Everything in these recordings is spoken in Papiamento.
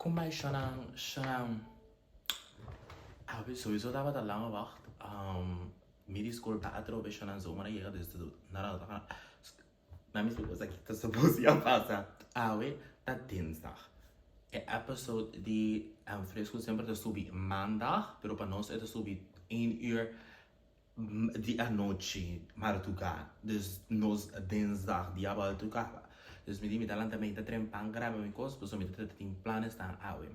Kon bai shonan shonan Awe sowieso tabata lange wacht Mi disculpa atrobe shonan zomer a yega dus Na mi splica esaki ta suppose ya pasa. Awe ta dinsdag. E episode di Fresco semper ta subi maandag, pero pa nos e ta subi een uur di anochi marduga. Dus nos dinsdag dia boltu caba. Dus mi di mi ta lanta mi ta trempan graba mi cos pasobra mi ta tin planes tan awe.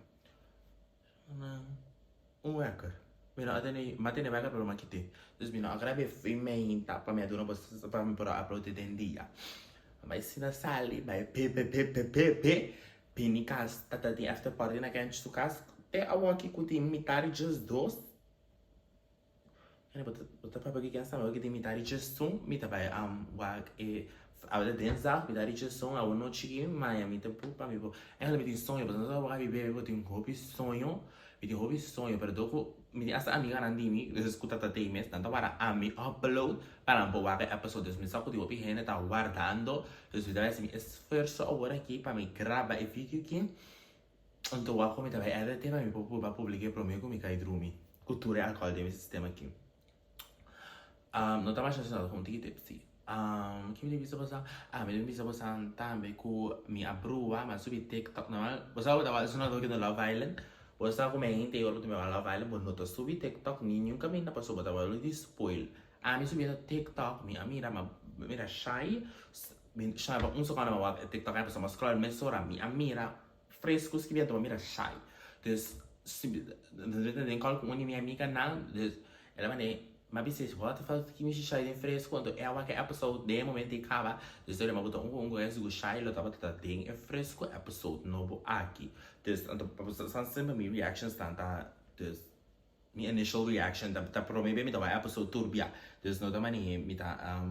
Un wekker. Mi no a tene, mi a tene wekker pero mi a kite. Dus mi no a grab'é fin meinta pa mi a duna bo pa mi por a upload'é den dia. Mi bai asina sali, bai bebe bebe bebe, bini kas, tata tin after party na Kench su kas, te awoki ku tin mitar di diesdos, Bo ta papia ku ken sa mi tin mitad di djesun mi ta bai wak e awe ta dinsdag mitad di djesun awe nochi ki maya mi ta pa mi por eigenlijk mi tin soño pasobra no ta wak mi bebe bo tin hopi soño mi tin hopi soño pero dor ku mi tin hasta amiganan di mi ku ta ta tei mes nan ta wara ami upload pa nan por wak e episode dus mi sa ku tin hopi hende ta wardando dus mi ta bai hasi mi esfuerso awor aki pa mi graba e video aki. Anto wak ku mi ta bai edit pa mi por purba publica e prome ku mi kai drumi ku tur e alcohol den mi sistema aki. No ta masha asina un tiki tipsy. Ki mi ta bisa boso? Ah mi ta bisa boso tambe ku mi a brua mi a subi tiktok normal bo sa bo ta wak esuna loke na love island bo sa ku mi hende ora ku mi wak love island bo no ta subi tiktok ni niun kaminda pasobra bo ta wak di spoil. Ami subi na tiktok mi a mira mi a mira shai mi shai pa un sekondo mi a wak e tiktok pasobra mi a scroll mesora mi a mira Fresco skibiendo pa mira shai. Dus den call cu un di mi amiganan, dus el a manda mi a bisa what the fuck ki mishi shai den fresco, anto e a wak e episode den e momento e caba, dus mi a buta un cu un cu e sigur shai lo tabata den e fresco episode nobo aki. Dus anto pasobra semper mi reactions tan ta dus. Mi initial reaction ta ta prome be mi ta wak episode tur bia dus no ta mane mi ta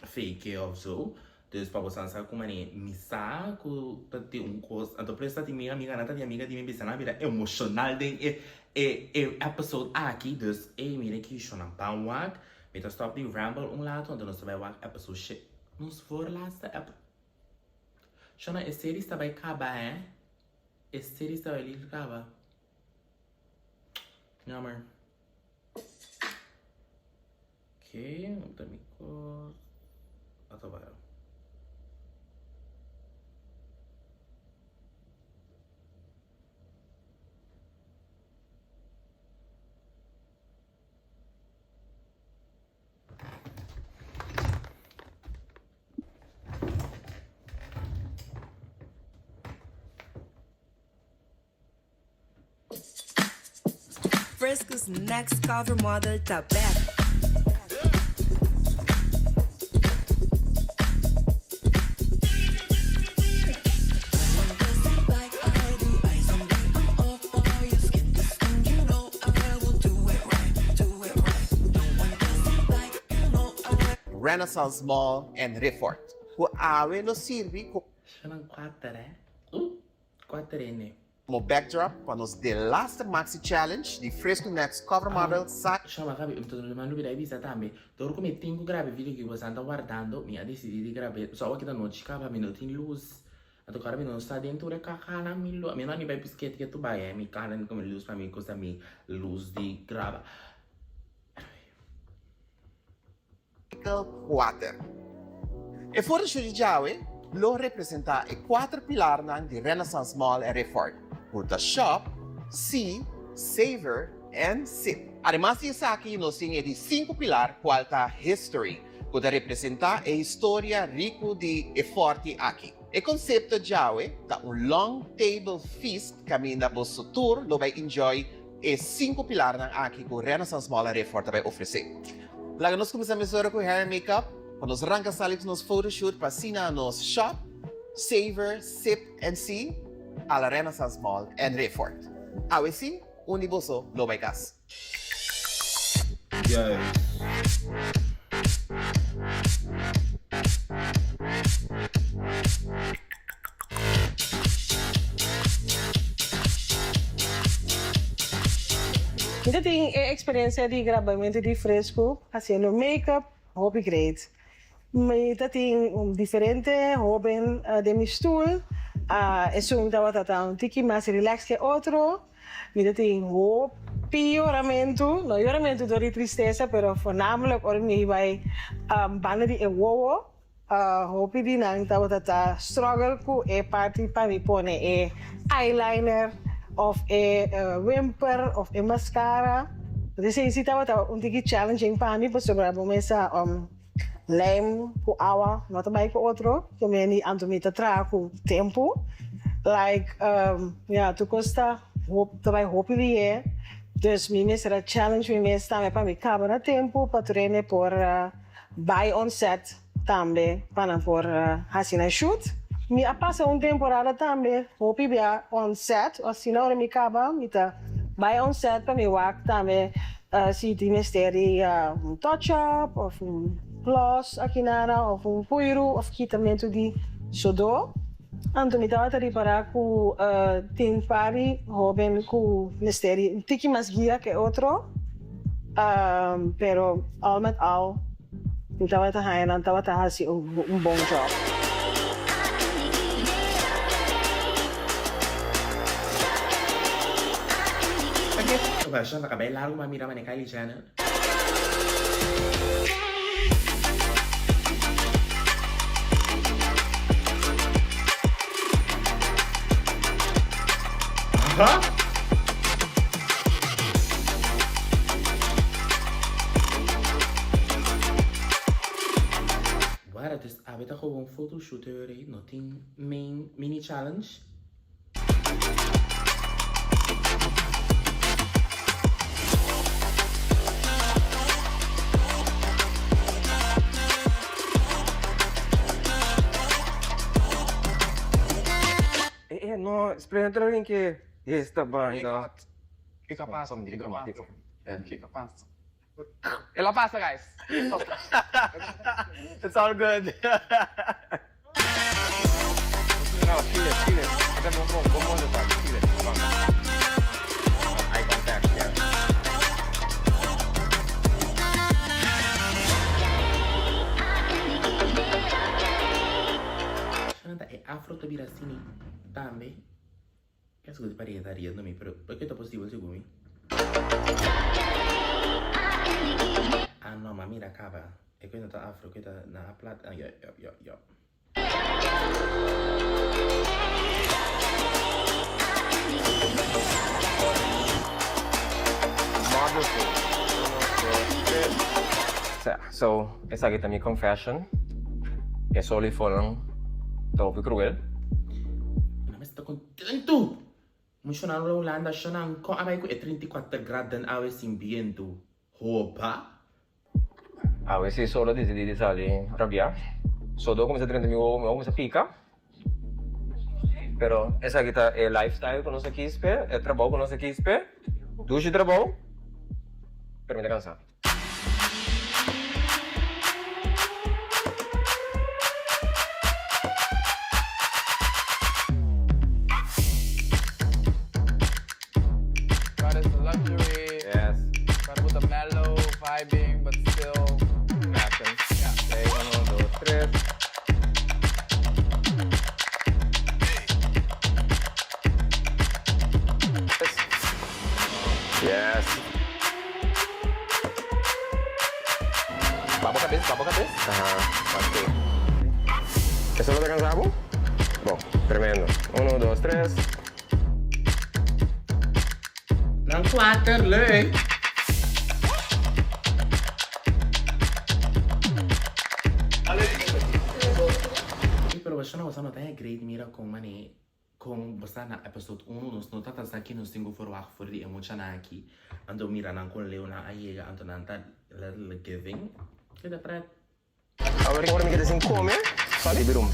fake of zo dus pa bosan sa ku mane mi sa ku ta tin un kos anto por eso ta tin mi amiganan ta tin amiga di mi bisa nan a bira emocional den e e e episode aki dus ey mira kisho nan ban wak mi ta stop di ramble un lato anto nos ta bai wak episode she nos voorlaatste ep shona e series ta bai kaba eh e series ta bai lief kaba. Jammer. Oké, okay, mi kos. Ata bai. Fresco's next cover model ta bek. Renaissance Mall en Riffort, ku awe lo sirbi Shonan kuater eh. Uh! Kuater ene. Como backdrop pa nos delaster Maxi Challenge di Fresco Next Cover Model sa. Shama gabi mi ta mi a lubida e bisa tambe dor ku mi tin ku graba e video ki bosan ta wardando mi a disidi di grab'e so awa kita nochi kaba mi no tin lus anto kora mi no sa den tur e kakanan mi lo mi no a ni bai pisketi ke tur bai mi kana mi kome lus pa mi kusa mi lus di graba. Artikel kuater. E fotoshoot di djawe lo representá e kuater pilarnan di Renaissance Mall en Riffort, ku ta Shop, See, Savor en Sip. Ademas di esaki nos tin e di sinku pilar kual ta History, ku ta representá e historia riku di e fòrti aki. E konsepto djawe ta un long table feast kaminda boso tur lo bai enjoy E sinku pilarnan aki ku Renaissance Mall a Riffort ta bai ofresé. Laga nos kuminsá mesora ku hair and makeup pa nos ranka sali ku nos photoshoot pa asina nos shop, savor, sip and see a la Renaissance Mall en Riffort. Awe sí, un di boso lo bai kas. Juist. Mi ta tin e experiencia di grabamento di Fresco haciendo make-up hopi great. Mi ta tin diferente hoben den mi stoel. Esun tabata ta un tiki mas relax ke otro. Mi ta tin hopi yoramentu, no yoramentu dor di tristesa, pero voornamelijk ora mi bai banda di e wowo, hopi di nan tabata ta struggle ku e parti pa mi pone e eyeliner of e wimper of e mascara. Esei si tabata un tiki challenging pa mi pasobra bo mester Lijm ku awa no ta bai ku otro, ke meni anto mi ta traha ku tempu. Like ya tur kos ta ta bai hopi lihé, dus mi mester a challenge mi mes tambe pa mi kaba na tempu pa tur hende por bai on set tambe pa nan por hasi nan shoot. Mi a pasa un temporada tambe hopi bia on set, asina ora mi kaba mi ta bai on set pa mi wak tambe Si tin mester di un touch up of un gloss akinana of un puiru of kitamentu di sodó. Anto mi tabata ripará ku tin par di hóben ku mester di un tiki mas guia ke otro, pero al met al mi tabata haña nan tabata hasi un bon jòb. Version ta cabel largo ma mira mane Kylie Jenner. Wara dus awe ta gewoon photoshoot heurie no tin main mini challenge. Eh eh no spera tra rin ke esta banda. Kiko a pasa? Kiko a pasa? El a pasa guys. It's all good. No, feel it, feel it. Ata bon bon, bon bon ta, feel it. Bon. Eye contact, yeah. Shana ta e afro ta bira asini tambe. Penso ku di pareha ta riendo mi, pero por ke ta posibel segun mi? Ah no, ma mira kaba. E koe no ta afro, koe ta na a plat. Ah, yo, yo, yo, yo. So, esaki ta mi confession. E sol y folnan ta hopi cruel. Nan mester ta kontentu! Muchanan lo Hulanda shanan kon a bai ku e 34 graden awe sin bientu? Hopa! Awe si sol a disidí di sali rabiá. Sodó kuminsá drenta mi wowo, mi wowo kuminsá pika. Pero esaki ta e lifestyle ku nos a kis p'e, e trabou ku nos a kis p'e. Dushi trabou, pero mi ta kansá. God is luxury. Yes. Gotta put the mellow, vibing, but still. Fashion. Yeah. Okay, uno, dos, tres. Yes. Babo cabes, babo cabes. Aha, ok. Eso lo ta cansa bo? Bon, tremendo. Uno, dos, tres. Nan kuater, leuk! Pero bo shona bo sa no ta e great mira con mane Kon bo sa na episode uno nos no tata sa ki nos tin ku verwagt for di e muchanan aki. Anto mira nan kon leu nan a yega anto nan ta letterlijk giving. Keda pret. Awor ora mi keda sin come, di bira un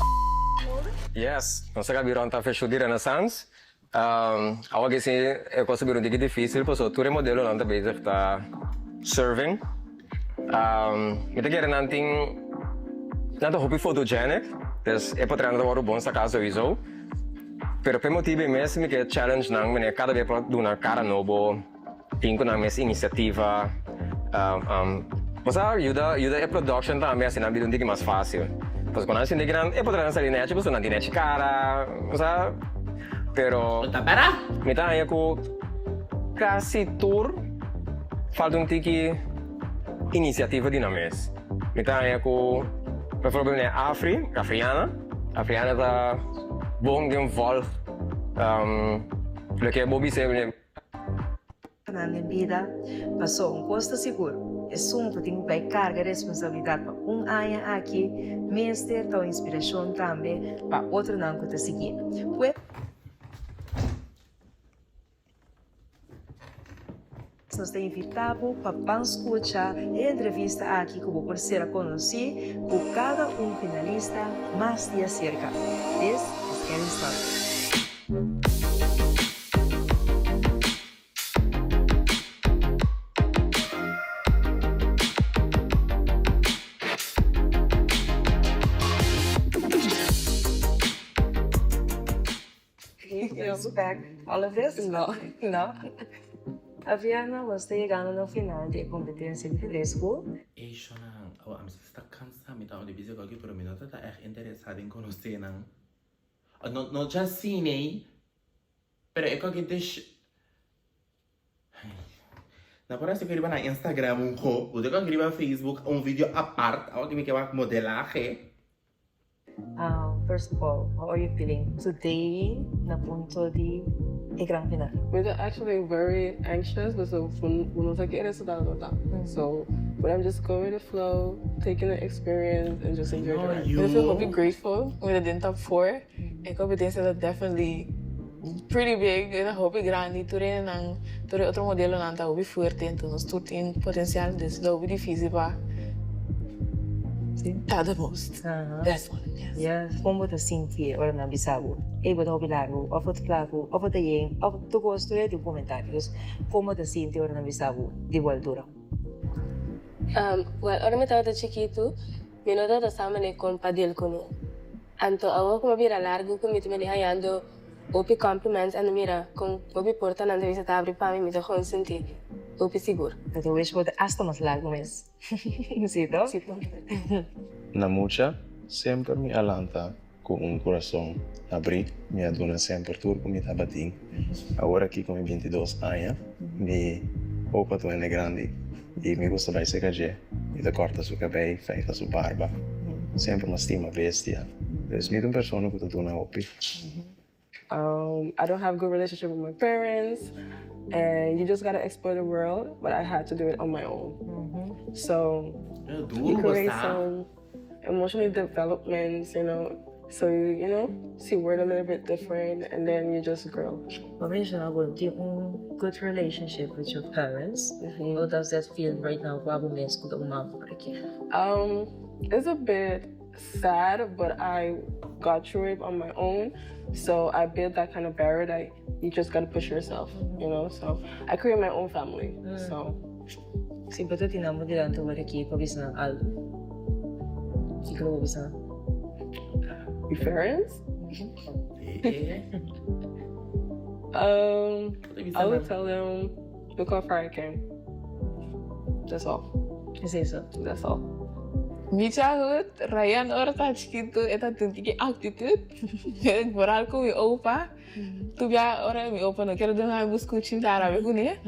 Yes, nos a gabi rond ta fechu di Renaissance. Awor ki si e kos a bira un tiki dificil pasobra tur e modelonan ta bezig ta serving. Mi ta kere nan tin nan ta hopi photogenic, dus e potrenan ta wòrdu bon saká souiso. Pero p'e motibu ei mes mi ke challenge nan manera kada bes por duna kara nobo, tin ku nan mes inisiativa. Bo sa yuda yuda e production tambe asina bira un tiki mas fásil. Pasobra ku nan sinti ku nan e por traha nan sali nèchi pasobra nan tin nèchi kara, bo sa. Pero mi ta haña ku kasi tur falta un tiki inisiativa di nan mes. Mi ta haña ku bijvoorbeeld meneer Afri, Afriana, Afriana ta bon den vòlg loke bo bisa. Nan den bida, paso un kos ta sigur, esun ku tin ku bai karga responsabilidat pa un aña aki mester ta un inspirashon tambe pa otronan ku ta siguié. Pues nos ta invitá bo pa ban skucha e entrevista aki ku bo por sera konosí ku kada un finalista mas di aserka. This is Getting Started. Respect all of this? No. No. Aviana, nos ta yegando na final di e competencia di Fresco. Ey shona, awo ami sa sta cansa, mi ta un di busy cu aki pero mi no ta ta echt interesa den conoce nan. No no dja asina pero e koki dish Na por hasi riba na Instagram un ko, bo ta riba Facebook un video apart, awor ki mi ke wak modelahe. First of all, how are you feeling today na punto di e gran final? Mi ta actually very anxious pasobra bo no sa ki e resultado ta. So, but I'm just going with the flow, taking the experience and just enjoy the ride. Mi ta feel hopi grateful mi ta den top four. E competencia ta definitely pretty big, e ta hopi grandi, tur hendenan, tur e otro modelonan ta hopi fuerte, enton nos tur tin potencial, dus ta hopi dificil pa ta the most best one, yes. Yes, kon bo ta sinti ora nan bisa bo, ey bo ta hopi largu, of bo ta flaku, of bo ta yen, of tur kos, tur e tin komentario, dus kon bo ta sinti ora nan bisa bo di bo altura? Well, ora mi tabata chikitu, mi no tabata sa manera kon pa deal ku mi. Anto awor ku mi a bira largu ku mi ta mira hañando hopi compliments anto mira kon hopi portanan ta bisa ta abri pa mi, mi ta gewoon sinti hopi sigur. Mi ta wish bo ta asta mas largu mes. Si to? Si to. Na mucha, semper mi a lanta ku un kurason abrí, mi a duna semper tur ku mi tabatin. Awor aki ku mi bintidos aña, mi opa ta un hende grandi i mi gusta bai serka dje. Mi ta kòrta su kabei, feita su barba. Semper mi a stima bestia. Dus mi ta un persona ku ta duna hopi. I don't have good relationship with my parents and you just gotta explore the world but I had to do it on my own so you create some emotional developments you know so you you know see world a little bit different and then you just grow. Bo menciona bo tin un good relationship with your parents, how does that feel right now cu abo mes cu ta un mama por aki? It's a bit sad but I got through it on my own so I built that kind of barrier that you just gotta push yourself you know so I create my own family so. Si bo ta tin nan bo dilanti ora aki pa bisa nan algo, kiko lo bo bisa nan? Mi parents? Um, I would tell them look how far I came. That's all. Esei so? That's all. Mi childhood, Ryan ora ta chikitu e ta tin tiki actitud, vooral ku mi opa. Tur bia ora mi opa no kier duna mi buskuchi mi ta rabia kuné.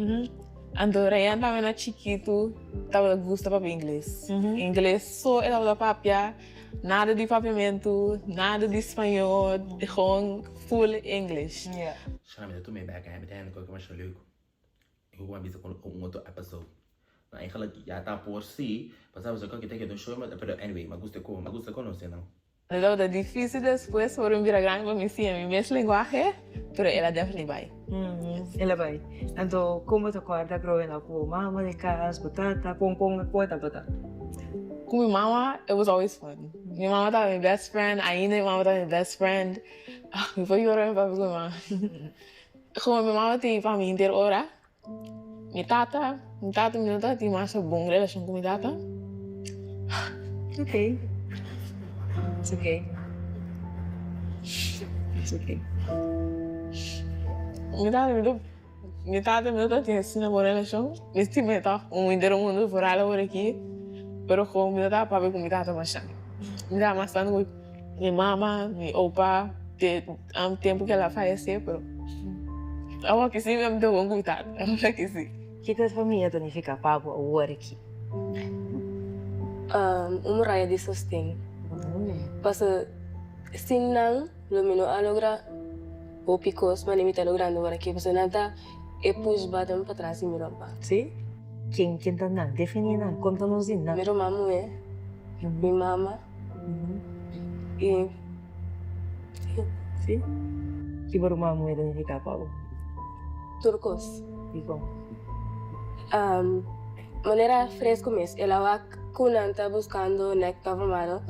Anto Ryan tambe na chikitu tabata gusta papia ingles. Ingles so e tabata papia, nada di papiamentu, nada di spañó, gewoon full English. Shana mi ta tuma e bek mi ta hende koke masha leuk. Ik hoop maar bisa con un otro episode. Nou eigenlijk ya ta por si, pasaba zo koke teke do show maar pero anyway, ma gusta ko, ma gusta conoce nan. E tabata difícil despues ora mi bira grandi pa mi siña mi mes lenguahe, pero el a definitely bai. El a bai. Anto kon bo ta kòrda growing up ku bo mama den kas, bo tata, kon kon kon e tabata? Ku mi mama it was always fun. Mi mama tabata mi best friend, ainda mi mama ta mi best friend. Mi por yora mi papia ku mi mama. Komo mi mama tin pa mi henter ora, mi tata, mi tata mi no tabatin masha bon relashon ku mi tata. Ok, it's ok, it's ok. Mi tata mi no, mi tata mi no tabatin asina bon relashon, mi stima e tòg un henter mundu por ala por aki, pero komo mi no tabata papia ku mi tata masha. Mi ta mas tantu ku mi mama, mi opa, te tempu ku el a fayesé, pero awor ki si mi ta bon ku mi tata, awor ki si. Kiko e famia ta nifiká pa bo awor aki? Un muraya di sosten. Pasobra sin nan lo mi no a logra hopi kos manera mi ta logrando awor aki, pasobra nan ta e push button patras di mi ropa. Sí? Ken ken ta nan? Definí nan. Konta nos di nan. Mi ruman muhé, mi mama i sí. Sí? Ki bo ruman muhé ta nifiká pa bo? Tur kos. Dikon? Manera fresku mes. El a wak ku nan ta buskando nek pa formado,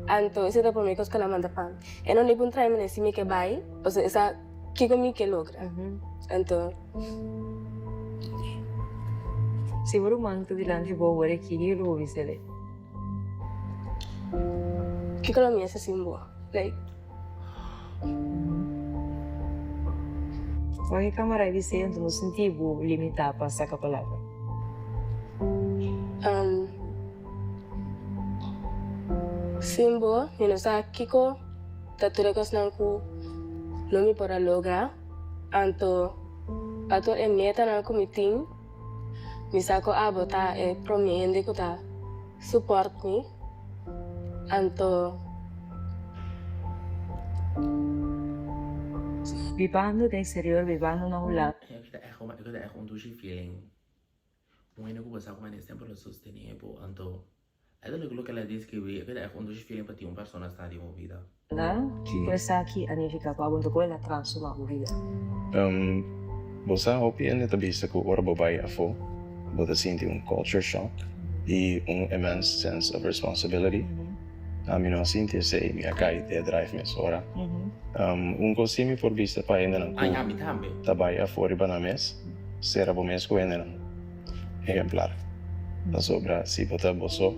anto esei ta promé kos ku el a manda pa mi. E no ni puntra mi si mi ke bai, pasobra e sa kiko mi ke logra. Anto. Si bo ruman ta dilanti bo awor aki, kiko lo bo bisa el? Kiko lo mi hasi sin bo? Like. Wak e kamara i bis'é, anto no sinti bo limitá pa saka palabra. Sin bo, mi no sa kiko ta tur e kosnan ku lo mi por a logra. Anto, pa tur e metanan ku mi tin, mi sa ku abo ta e promé hende ku ta supòrt mi. Anto. Bibando den exterior, bibando na Hulanda. E ta ègt un dushi feeling. Un hende ku bo sa ku manera semper lo sostené bo. Anto. Eigenlijk loke el a describi, e keda echt un dushi feeling pa tin un persona asina den bo bida. Na, kiko esaki a nifiká pa bo? Anto kon el a transformá bo bida? Bo sa hopi hende ta bisa ku ora bo bai afó bo ta sinti un culture shock i un immense sense of responsibility. Ami no a sinti esei, mi a kai den e drive mesora. Un kos si mi por bisa pa hendenan ku ta bai afó riba nan mes, sera bo mes ku hendenan. Ehemplar. Pasobra si bo ta bo so,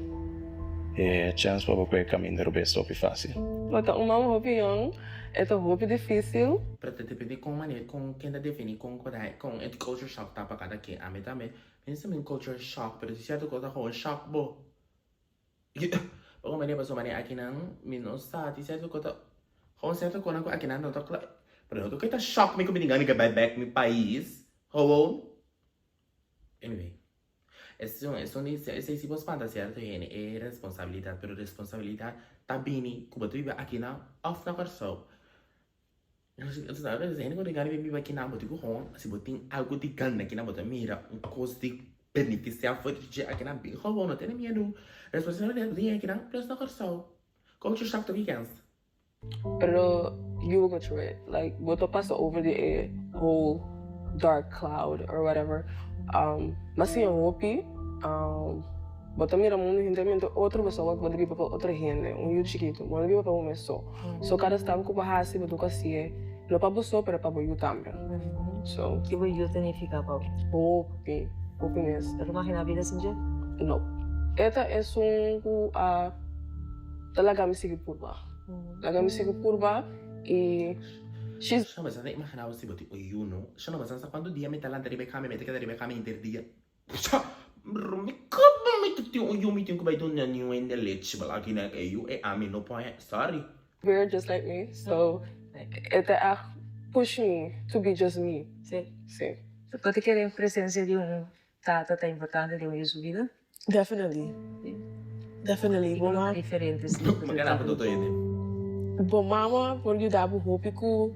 e chèns pa bo kue kaminda robes ta hopi fásil. Bo ta un mama hopi yòn, e ta hopi difísil. Pero ta depende kon manera kon ken ta defini kon ku ta kon e culture shock ta pa kada ken. Ami tambe mi no un culture shock pero si sierto kos ta gewoon shock bo. Poko manera pasobra manera akinan mi no sa tin sierto kos ta gewoon sierto kosnan ku akinan no ta kla pero no ta shock mi ku mi tin gana di bai bek mi pais gewoon. Anyway, esun, esun di, esei si bo spanta cierto hende, e responsabilidad, pero responsabilidad ta bini cu bo ta biba aki nan of na Kòrsou. Hende cu ta gana di biba aki nan, bo tin cu gewoon, si bo tin algo di gana aki nan, bo ta mira un cos di beneficia for di dje aki nan, bin gewoon, no tene miedu. Responsabilidad bo tin aki nan plus na Kòrsou. Culture shock ta weekends. Pero you will go through it, like bo ta pasa over di e whole dark cloud or whatever. Ma siña hopi, bo ta mira mundu hintermente otro pasobra bo ta biba pa otro hende, un yu chikitu, bo no ta biba pa bo mes so. So kada stap ku bo hasi bo ta hasié no pa bo so pero pa bo yu tambe. So. Ki bo yu ta nifiká pa bo? Hopi, hopi mes. Bo ta imaginá bida sin dje? No. E ta esun ku a. Ta laga mi sigui purba. Laga mi sigui purba y she's. Shno basa ta imagina bo si bo tin un yu no. Shno basa sa cuanto dia mi ta lanta riba e cama y mi ta keda riba e cama henter dia. Mi caba mi ta tin un yu mi tin cu bay duna niun hende lechi bala aki na e yu e ami no por sorry. Weird just like me so e ta echt push me to be just me. Si. Si. Bo ta kere presencia di un tata ta importante den un yu su bida? Definitely. Definitely. Bo mama. Diferente si. Bo mama por yuda bo hopi ku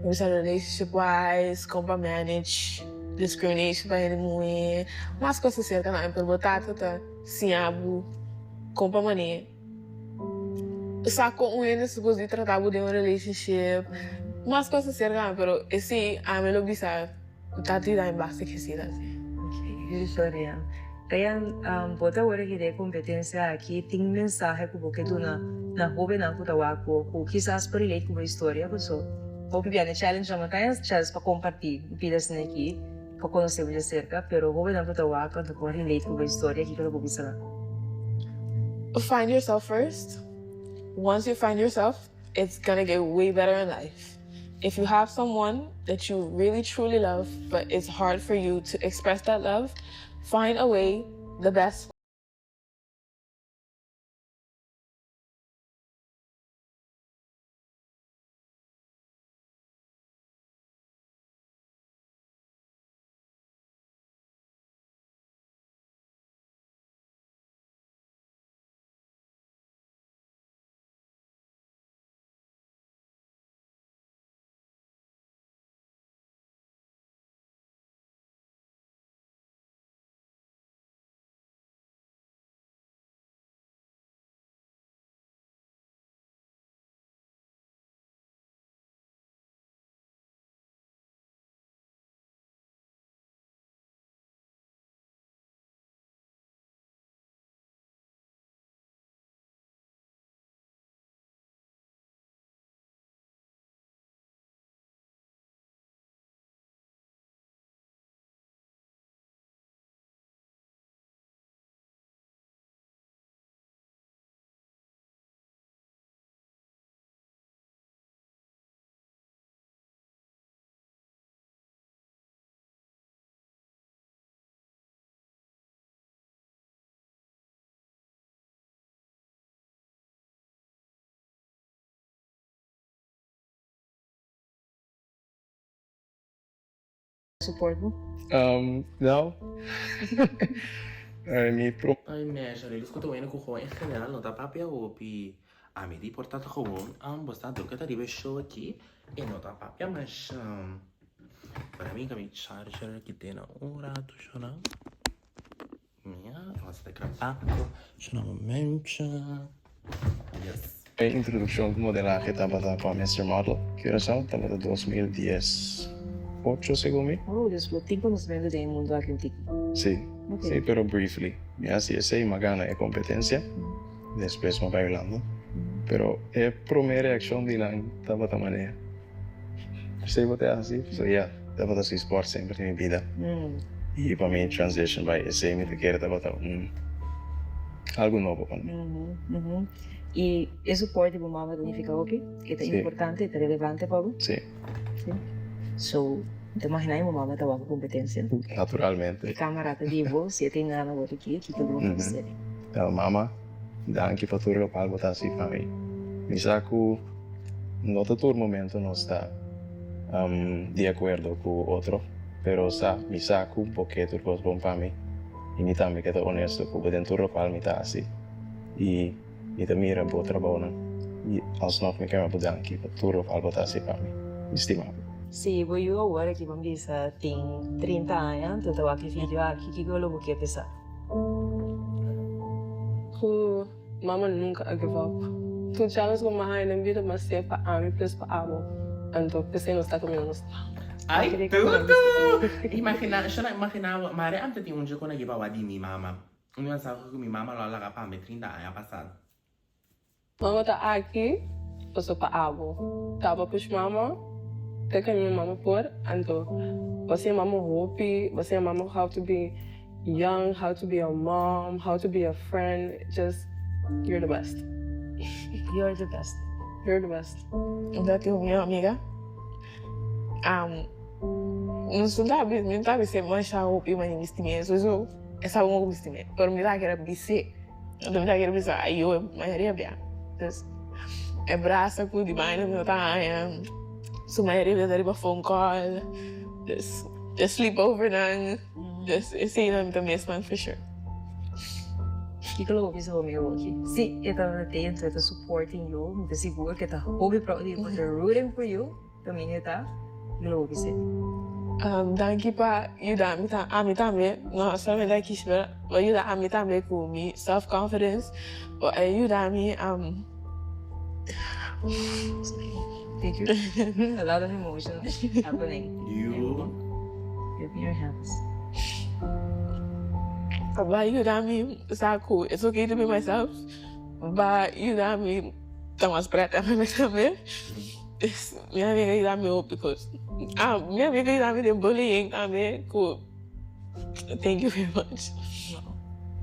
bisa relationship wise, kon pa manage discrimination pa hende muhé, mas kos aserka nan. Pero bo tata ta siña bo kon pa manera sa kon un hende supos di trata bo den un relationship, mas kos aserka nan. Pero esei ami lo bisa. Ta tira en base ke si asi. Beautiful Rian. Rian, bo ta worde ki den e competencia aki tin mensahe ku bo ke duna na hobennan ku ta wak bo ku kisas por relate ku bo historia paso hopi bia den challenge nan ta haña chance pa comparti bida asina aki pa conoce bo dje cerca pero hobennan ku ta wak anto por relate ku bo historia kiko lo bo bisa nan? Find yourself first, once you find yourself it's gonna get way better in life. If you have someone that you really truly love but it's hard for you to express that love, find a way, the best. Support bo? Um, no. Mi pro. Ay Nesha, Lili scuta wena cu gewoon en general no ta papia hopi. Ami di por ta gewoon ambos ta dor cu ta riba e show aki e no ta papia masha. Para mi mi charger kite na un rato shona. Mia, nos ta grabando shona momentje. Yes. E introduccion cu modelahe tabata pa Mister Model Curaçao tabata 2018 segun mi. Oh, dus bo tin conocimento den e mundo aki un tiki. Si, si, pero briefly. Mi haci esey, mi a gana e competencia, despues mi a bay Hulanda. Pero e prome reaccion di nan tabata manera, Esey bo ta haci? So yeah, tabata haci sport semper den mi bida. Y pa mi transition bay esey mi ta kere tabata un algo nobo pa mi. Y e support di bo mama ta nifica hopi? E ta importante, e ta relevante pa bo? Si. Si. So, ta imagina bo mama ta wak competencia? Naturalmente. E camera ta di bo, si e tin gana bo ta ki, kiko bo ta haci? Mama, danki pa tur locual bo ta haci pa mi. Mi sa cu no ta tur momento nos ta di acuerdo cu otro, pero sa, mi sa cu bo ke tur cos bon pa mi y mi tambe ke ta honesto cu bo den tur locual mi ta haci. Y mi ta mira bo trabounan y alsnog mi kema bo danki pa tur lokual bo ta hasi pa mi. Mi stima bo. Si bo yu awor aki bo bisa tin 30 aña anto ta wak e video aki kiko lo bo ke pesa? Ku mama nunka a give up. Tur challenge ku mi a haña den bida mi a siña pa ami plus pa abo. Anto p'esei nos ta kaminda nos ta. Ay tutu! Imagina, shona imagina bo, mare antes tin un dje ku na give awa di mi mama. Un mensahe ku mi mama lo a laga pa mi 30 aña pasado. Mama ta aki paso pa abo. Taba push mama te ke mi mama por anto bo siña mama hopi, bo siña mama how to be young, how to be a mom, how to be a friend, just you're the best. You're the best. You're the best. Unda tin un miho amiga. Nos ta mi ta bis'é masha hopi mane bisti mi eso eso e sa bon ku bisti mi pero mi ta kere bis'é anto mi ta kere bisa ayo e mayoria bia dus e brasa ku di baina mi no ta haña su mayoria bia ta riba phone call dus e sleepover nan dus eseinan mi ta miss nan for sure. Kiko lo bo bisa bo amigo aki? Si e ta atento e ta supporting you mi ta sigur ku e ta hopi proud di bo e ta rooting for you. Kaminda ta lo bis'é. Danki pa yuda mi ta ami tambe no solamente a Kishmer bo a yuda ami tambe ku mi self confidence bo a yuda mi Thank you a lot of emotions happening. You. Give me your hands. Bo a yuda mi sa ku it's okay to be myself bo a yuda mi ta mas pret tambe tambe. Mi amiga yuda mi hopi cos. Ah, mi amiga yuda mi den bullying tambe cu thank you very much.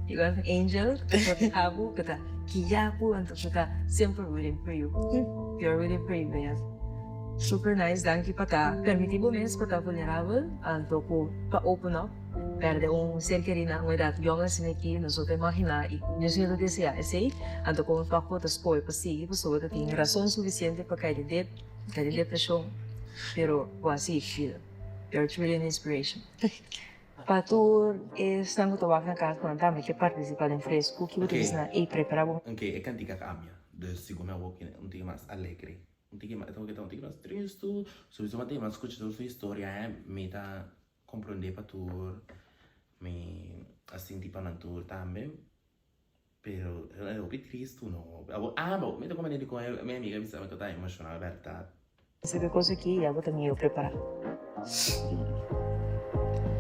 You got an angel cu ta proteha bo, cu ta guia bo, anto cu ta semper rooting for you. You are rooting for you, Bea. Super nice, danki pa ta permiti bo mes pa ta vulnerabel, anto cu pa open up. Perde un ser kerí na un edat yong asina aki, nos no ta imaginá i nos no ta deseá esei. Anto komo tok bo ta skohe pa sigui pasobra ta tin rason sufisiente pa kai den dep, kai den depreshon, pero bo a sigui bida. You are truly an inspiration. Pa tur esnan ku ta wak na kas ku nan tambe ke partisipá den Fresku, ki bo ta bisa nan, ey prepará bo. Ok, e kantika kambia, dus segun mi awor un tiki mas alegre. Un tiki mas, e ta un tiki mas tristu, sowiso mi ta skucha tur su historia, mi ta Comprende pa tur mi a sinti pa nan tur tambe pero e hopi tristu no abo abo mi ta comprende dikon mi amiga a bisa mi ku ta emocional berdad. Esaki cos aki ya bo ta mihor prepara.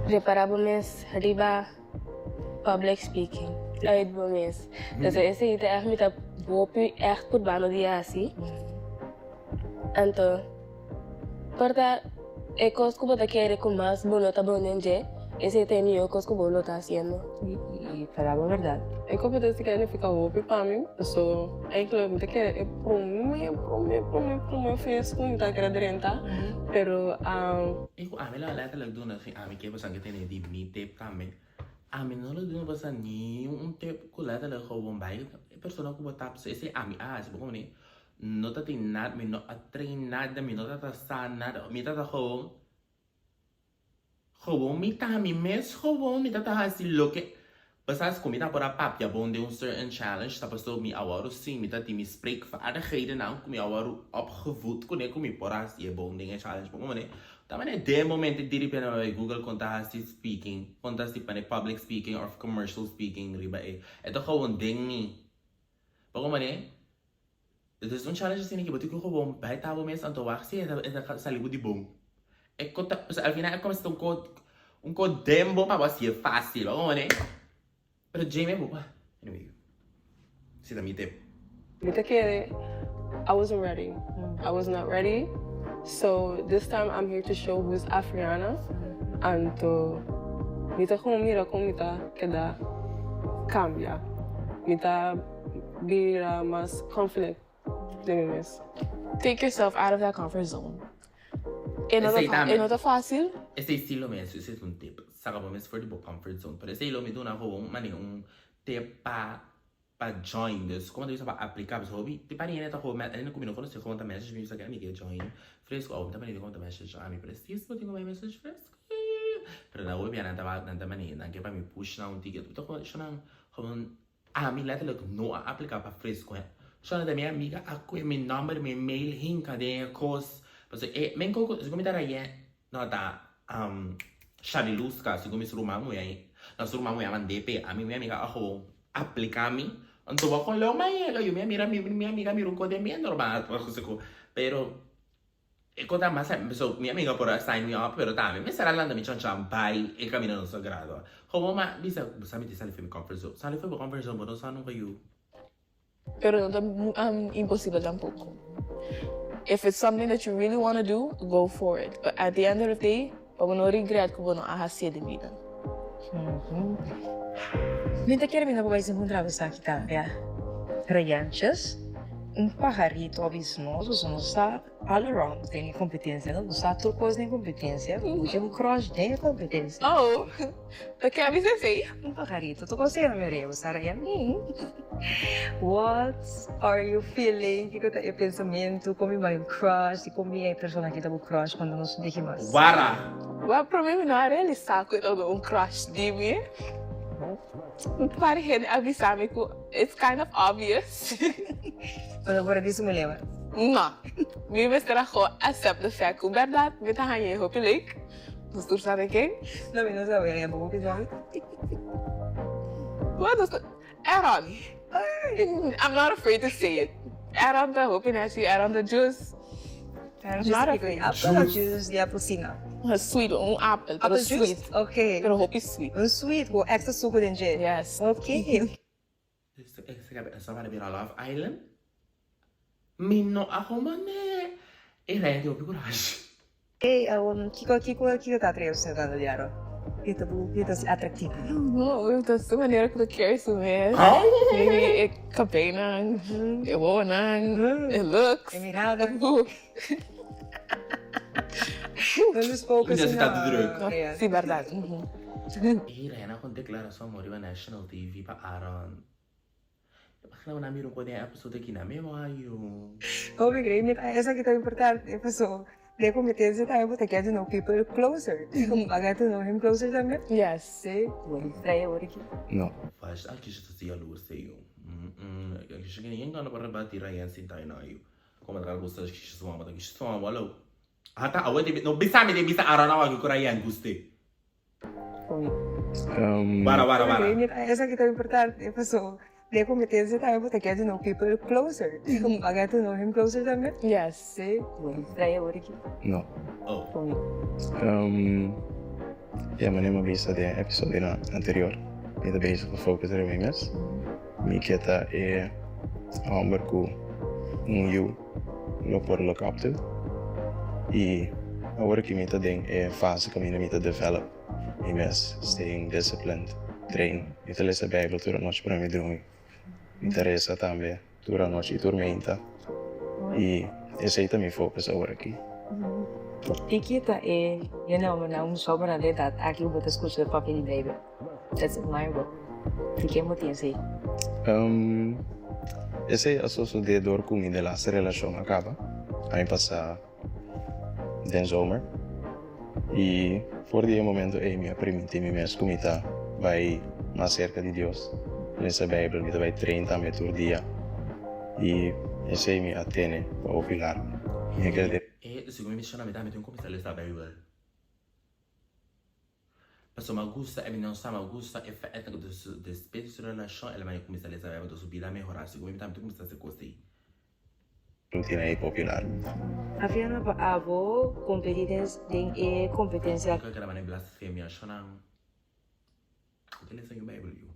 Prepara bo mes riba public speaking uit bo mes. Entonces esei ta echt mi ta hopi echt purbando di hasi. Anto por ta e kos ku bo ta kere ku mas bo no ta bon den dje, esei ta e mihó kos ku bo lo ta hasiendo. I palabra bèrdat. E kompetensia ke a nifiká hopi pa mi, paso eigenlijk mi ta kere e promé promé promé promé feest ku mi ta kere drenta, pero. I ku ami la letterlijk duna si ami ke pasobra ke tene di mi tip tambe. Ami no lo duna pasobra niun tip ku letterlijk gewoon bai e persona ku bo ta esei ami a hasi bo komo No ta tin nada, mi no a train nada, mi no ta ta sa nada, mi ta ta gewoon, Gewoon mi ta mi mes gewoon mi ta ta hasi loke Besides ku mi ta por a papia bon den un certain challenge ta pasobra mi a wòrdu si mi ta tin mi spreekvaardighedennan ku mi a wòrdu opgevoed kuné ku mi por hasi e bon den e challenge bon manera ta manera den e momento diripente mi a bai google kon ta hasi speaking kon ta hasi pane public speaking of commercial speaking riba e e ta gewoon den mi bon manera dus un challenge asina ki bo tin ku gewoon bai ta bo mes anto wak si e ta sali bo di bon e ko ta al final e komesa ta un ko un ko den bo pa bo hasié fácil bo wak pero djeme bo anyway si ta mi tip. Mi ta kere I wasn't ready I was not ready so this time I'm here to show who's Afriana anto mi ta kon mira kon mi ta keda kambia mi ta Bira mas confident den mi mes. Take yourself out of that comfort zone. E no ta e no ta facil. Esei si lo mi hasi, esei ta un tip. Saka bo mes for di bo comfort zone. Pero esei lo mi duna gewoon manera un tip pa pa join. Dus como ta bisa pa aplica. Pasobra hopi di pari hende ta gewoon me hende cu mi no conoce gewoon ta message mi bisa ke mi ke join fresco. Awo mi ta manera di gewoon ta message ami precies bo tin cu bai message fresco. Pero nan hopi bia nan ta nan ta manera nan ke pa mi push nan un tiki. Ta gewoon nan gewoon Ami letterlijk no a aplica pa fresco he. Solamente mi amiga a coge mi number, mi mail hinca den e cos. Pasobra e men coco segun mi ta raye no ta Shariluska segun mi su ruman muhe no su ruman muhe a mande p'e ami mi amiga a gewoon aplica mi anto bo con leu mi a yega yo mi a mira mi amiga mira un cos den bien normal pero E kota mas so mi amiga por a sign me up pero tambe mester a landa mi chanchan bai e caminda no sagrado. Como ma bisa bo sa mi tin sali for mi comfort zone. Sali for bo comfort zone bo no sa nunca yu. Pero no ta imposibel tampoco. If it's something that you really wanna do, go for it. But at the end of the day, pa bo no regret cu bo no a hacié den bida. Mi ta kere mi no por bai sin puntra bo esaki tambe. Reyanches, un pajarito a bisa nos, pasobra nos sa all around den e competencia, no? Bo sa tur cos den competencia, bo tin un crush den e competencia. Oh, ta ke a bisa esey? Un pajarito, tur cos tin mi bo sa Rayan. What are you feeling? Kiko ta e pensamentu? Kon mi bai un crush? Dikon mi e persona aki ta bo crush cuando nos diki mas? Wara! Wel prome mi no a realisa cu e tabata un crush di mi. Un par di hende a bisa mi cu it's kind of obvious. Bo no por a disimul'é mas? No. Mi mester a go accept the fact cu berdad mi ta hañ'é hopi leuk. Nos tur sabe ken. No, mi no sabe. Bo hopi sabi. Wel, nos tur. Aaron. I'm not afraid to say it. Aaron ta hopi nechi, Aaron ta juice. I'm not afraid. Apple of juice di apelsina? Sweet, un apel, pero Apple juice? sweet. Ok. Pero hopi sweet. Un sweet cu extra sucu den dje? Yes. Ok. Esa para bira Love Island? Mi no a comane. E Ryan tin hopi corashi. Ey, kiko kiko kiko ta atrae usted tanto di Aaron? Kiko ta bu kiko ta hasi atractivo? No, ta su manera ku ta kere su mes. Maybe e kabeinan, e wowonan, e looks. E mirada. No lose focus Mi ta tanto druk. Si, berdad. Ey, Ryan a kon declara su amor riba national TV pa Aaron. Imagina nan mira un kos den episode aki nan mi wayo. Hopi grei mi ta esaki ta importante paso den competencia tambe bo ta get to know people closer a get to know him closer tambe? Yes. Si. Trae awor aki. No. Vast aki shi ta si jaloers ey yo. Aki shi ken gana pa rebati Ryan sinta ey na yo. Como ta gusta shi su mama ta ki shi su mama walo. Ata awe te no bisa mi te bisa Aaron awa ki ku Ryan guste. Wara wara wara. Esaki ta importante paso den competencia tambe bo ta get to know people closer. A get to know him closer tambe? Yes. Si. No. Oh. Ya manera mi a bisa den e episodionan anterior, mi ta bezig pa focus riba mi mes. Mi ke ta e homber ku un yu lo por look up to y awor aki mi ta den e fase caminda mi ta develop mi mes, staying disciplined, train, mi ta lesa bijbel tur anochi prome mi drumi, mi ta resa tambe tur anochi y tur meinta y esey ta mi focus awor aki. Tiki ta e hende na un sobra na edat aki ku bo ta skucha ta papia di Bijbel. That's admirable. Di ken bo tin esei? Esei a sosodé dor ku mi delaste relashon a kaba aña pasá den zomer. I for di e momento ei mi a primintí mi mes ku mi ta bai mas serka di Dios, lesa Beibel, mi ta bai train tambe tur dia i esei mi a tene pa hopi largu. Mi a keda den. E segun mi mishona mi tambe tin kuminsá lesa Beibel. Pasobra mi a gusta e mi no sa mi a gusta e fèt ku despues di su relashon el a bai kuminsá lesa Beibel su bida a mehorá segun mi tambe tin kuminsá hasi kos ei. Rutina ei popular. Afiana pa abo kompetí den e kompetensia. Kiko keda manera blasfemia shonnan ku ta lesa yu Beibel yu.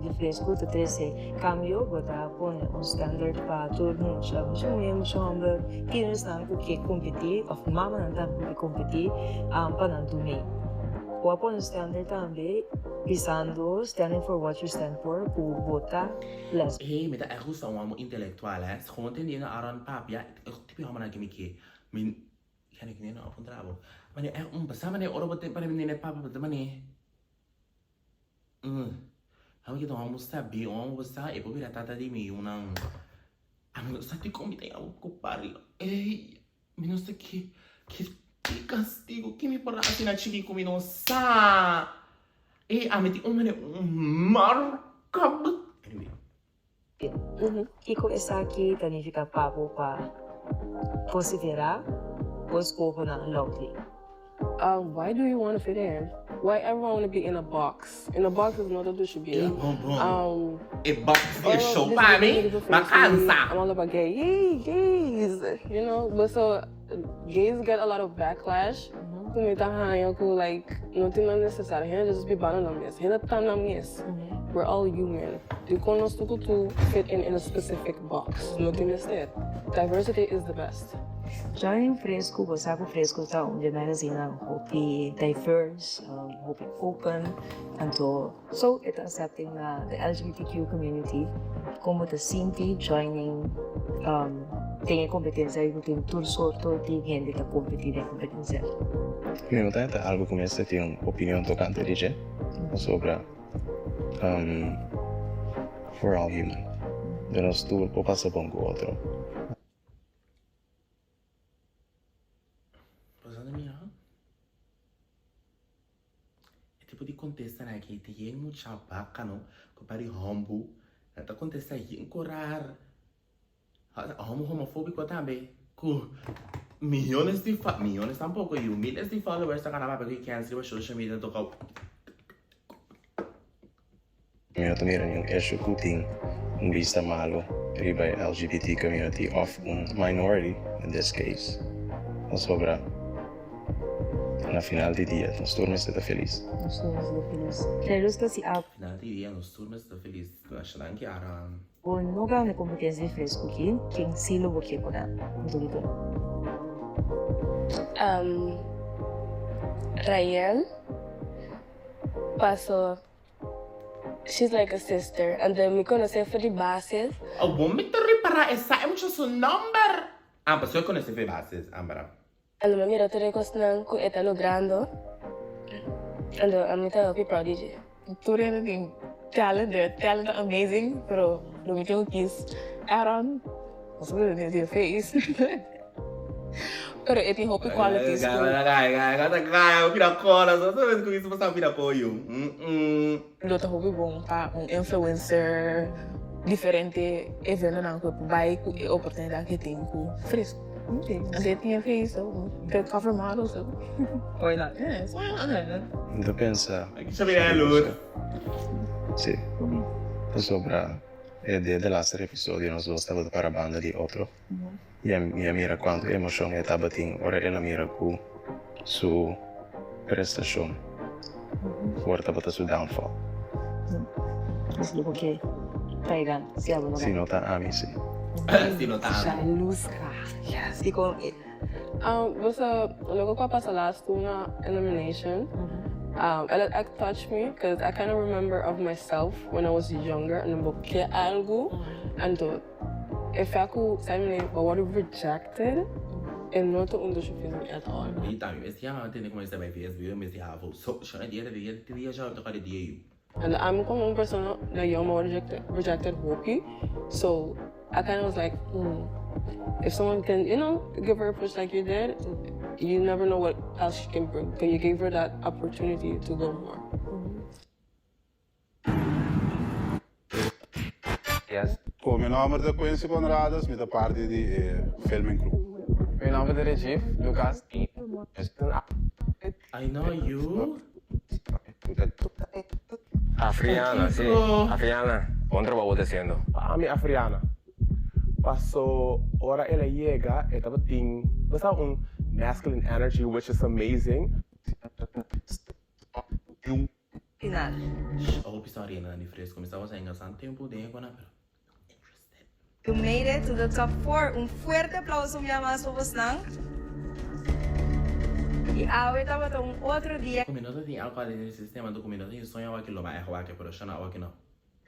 Di fresku ta trese kambio, bo ta pone un standard pa tur mucha, mucha muhé, mucha hòmber, tienersnan ku ke kompetí òf mamanan tambe ku ke kompetí pa nan tum'é. Bo a pone un standard tambe bisando standing for what you stand for ku bo ta lesbian. Hey, mi ta echt gusta un homo intelectual hè. Gewoon tendiendo Aaron papia, e tipo homonan ke mi ke. Mi, ja no kende no a puntra bo. Mane echt un sa mane ora bo tin pa nene papia bo ta mane uh. Amo ke ta un homo sabi, un homo bo sa e por bira tata di mi yunan. Ami no sa dikon mi ta yama ku pari. Ey, mi no sa ke ke ke castigo ke mi por hasi na chiki ku mi no sa. Ey, ami tin un mane un marka. Anyway. Kiko esaki ta nifiká pa bo pa konsiderá bo eskohonan loudly? Why do you wanna fit in? Why everyone wanna be in a box? In a box is not a dushi bida. E bon bon. E box di e show pa mi, m'a kansa. I'm all about gay, yay gays, you know, but so gays get a lot of backlash ku mi ta haña ku like no tin nan necesario, hende just biba na nan mes, hende ta nan mes, we're all human, dikon nos tur ku tur fit in in a specific box, no tin mester, diversity is the best. Joining Fresco, bo sa ku Fresco ta un dje magazinenan hopi diverse, hopi open, anto so e ta accepting na the LGBTQ community. Kon bo ta sinti joining den e competencia ku tin tur sorto di hende ta competi den e competencia? Mi no ta henter algu ku mester tin un opinion tokante di dje pasobra we're all human, nos tur por pasa bon ku otro. Pasando mira. E tipo di contesta na aki te yen mucha baka no ku pari hombu. Na ta contesta yen korar. Homo homofóbico tambe ku millones di fa millones tampoco yu miles di followers ta gana papia ku e cancel riba social media toka. Mi no ta mira niun issue ku tin un bista malu riba e LGBT community of un minority in this case pasobra na final di dia nos tur mester ta felis. Nos tur mester ta felis. Pero sta si a. Final di dia nos tur mester ta felis. Masha danki Aran. Bo no gana competencia di fresco ki ken si lo bo ke pa gana. Punto di bo. Rael paso. She's like a sister anto mi conoce for di bases. Awor mi ta ripara e sa e mucha su nomber. Ah pasobra e conoce for di bases ambra. Anto mi a mira tur e cosnan cu e ta logrando anto ami ta hopi proud di dje. Tur hende tin talent, their talent ta amazing pero lo mi tin cu kies Aaron pasobra e tin face. Pero e tin hopi qualities ku. Lo ta hopi bon pa un influencer diferente eventonan ku e por bai ku e oportunidat ku e tin ku Fresco. Anto e tin e face so e cover model so. Why not? Yes, why not? Mi ta pensa. Si. Pasobra e dia delaster episodio nos dos tabata para banda di otro. I mi a mira kuantu emoshon e tabatin ora el a mira ku su prestashon por tabata su downfall. Si no ta ami, si. Si no ta ami. Boso, loke ku a pasa last na elimination, el a echt touch me, cause I kinda remember of myself when I was younger, en bo ke algu, anto. E fea ku Simon a wòrdu rejected e no ta un dushi feeling at all. Mi tambe mester yama tende kuma esta bai VSB mi mester havo so shona dia ta dia te dia shona toka di dia yu. And ami komo un persona na yong mi a wòrdu rejected hopi so I kinda was like hmm if someone can you know give her a push like you did. You never know what else she can bring, but you gave her that opportunity to go more. Yes. Ku mi nòmber ta Quincy Conradus, mi ta parti di e filming crew. Mi nòmber ta Rajiv Lucas. I know you. Afriana, si. Afriana, bon trabou bo ta hasiendo. Pa ami Afriana. Paso ora el a yega e tabatin bo sa un masculine energy which is amazing. Final. Shh, hopi storia nan di fresco. Mi staba sa engasan tempo den e kona pero no interested. You made it to the top four. Un fuerte aplauso un bia mas pa bosnan. Y awe tabata un otro dia. Ku mi no ta tin alcohol den mi sistema, anto ku mi no tin soño awaki lo bai awaki, pero shona awaki no.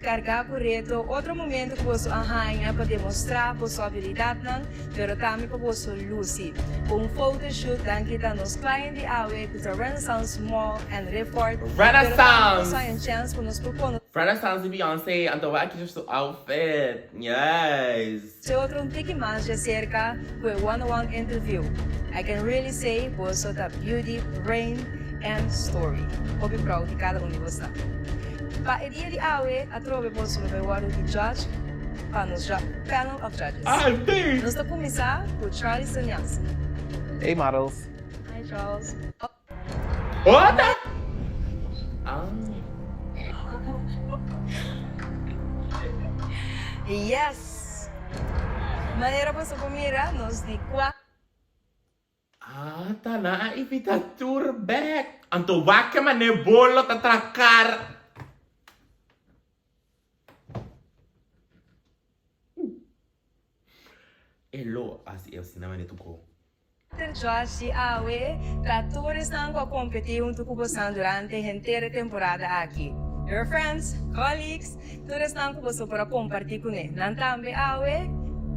Carga cu reto, otro momento cu boso a haña pa demostra boso habilidadnan, pero tambe pa boso luci. Cu un photoshoot danki ta nos client di awe cu ta Renaissance Mall and Riffort, pero tambe boso haña un chance pa nos por conoce. Renaissance di Beyoncé, anto wak aki su outfit, yes! Se otro un tiki mas dje cerca cu e one on one interview. I can really say boso ta beauty, brain and story. Hopi proud di cada un di bosnan. Pa e dia di awe atrobe boso lo bay wordo di judge pa nos panel of judges. Nos ta cuminsa cu Charlie Saniasi. Hey models. Hi Charles. Yes! Manera boso por mira nos di cua. Ah ta nan a invita tur bek. Anto wak ke mane bolo ta trakar. E lo hasi e asina mane tu go. Ter Josh di awe ta tur esnan ku a kompetí huntu ku bosan durante henter e temporada aki. Your friends, colleagues, tur esnan ku boso por a kompartí kuné. Nan tambe awe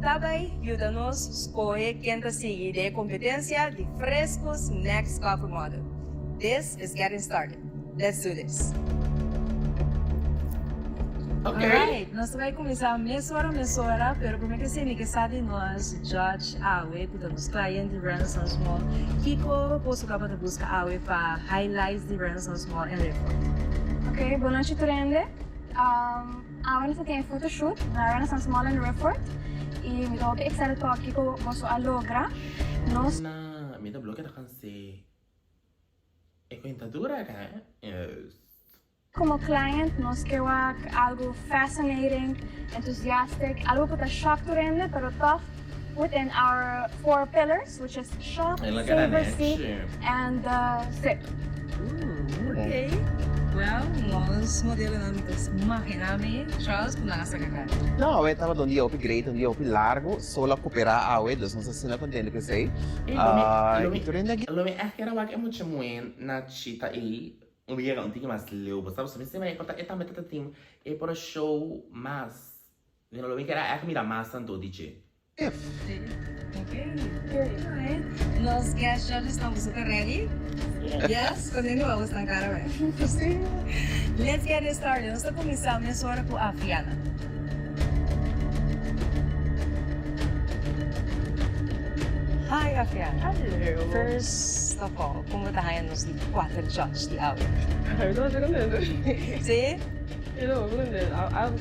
ta bai yuda nos skohe ken ta sigui den e kompetensia di Fresco's Next Cover Model. This is getting started. Let's do this! Alright, nos ta bai kuminsá mesora mesora, pero promé ke esei mi ke sa di nos judge awe ku ta nos client di Renaissance Mall, kiko boso tabata buska awe pa highlights di Renaissance Mall en Riffort? Ok, bon nochi tur hende. Awe nos ta tin e photoshoot na Renaissance Mall en Riffort y mi ta hopi excited pa wak kiko boso a logra. Nos. Na, mi ta bloke ta cansé. E cuentadura acá, eh? Yes. Como client nos ke wak algo fascinating, enthusiastic, algo cu ta shock tur hende pero toch within our four pillars which is shop, savor, see and sip. Ooh, ok. Well, nos modelonan ta magina mi, Charles, cu nan a saca cara. No, awe tabata un dia hopi great, un dia hopi largo. Sol a cooperá awe, dus nos asina contento cu esey. Lo mi, lo mi echt kier a wak e mucha muhe na chita ey Un yega un tiki mas leu bo sa pasobra mi stima e por ta e tambe ta tin e por a show mas you know lo mi kier a echt mira mas tanto di dje. Ok alright nos guest judges nan boso ta ready? Yes kontento bo abo stan kara wè let's get it started nos ta kuminsa mesora ku Aviana. Hi Aviana. Hello. First of all Kon bo ta haña nos di kuater judge di awe? Mi ta hopi contento. Sí? Mi ta hopi contento. I'm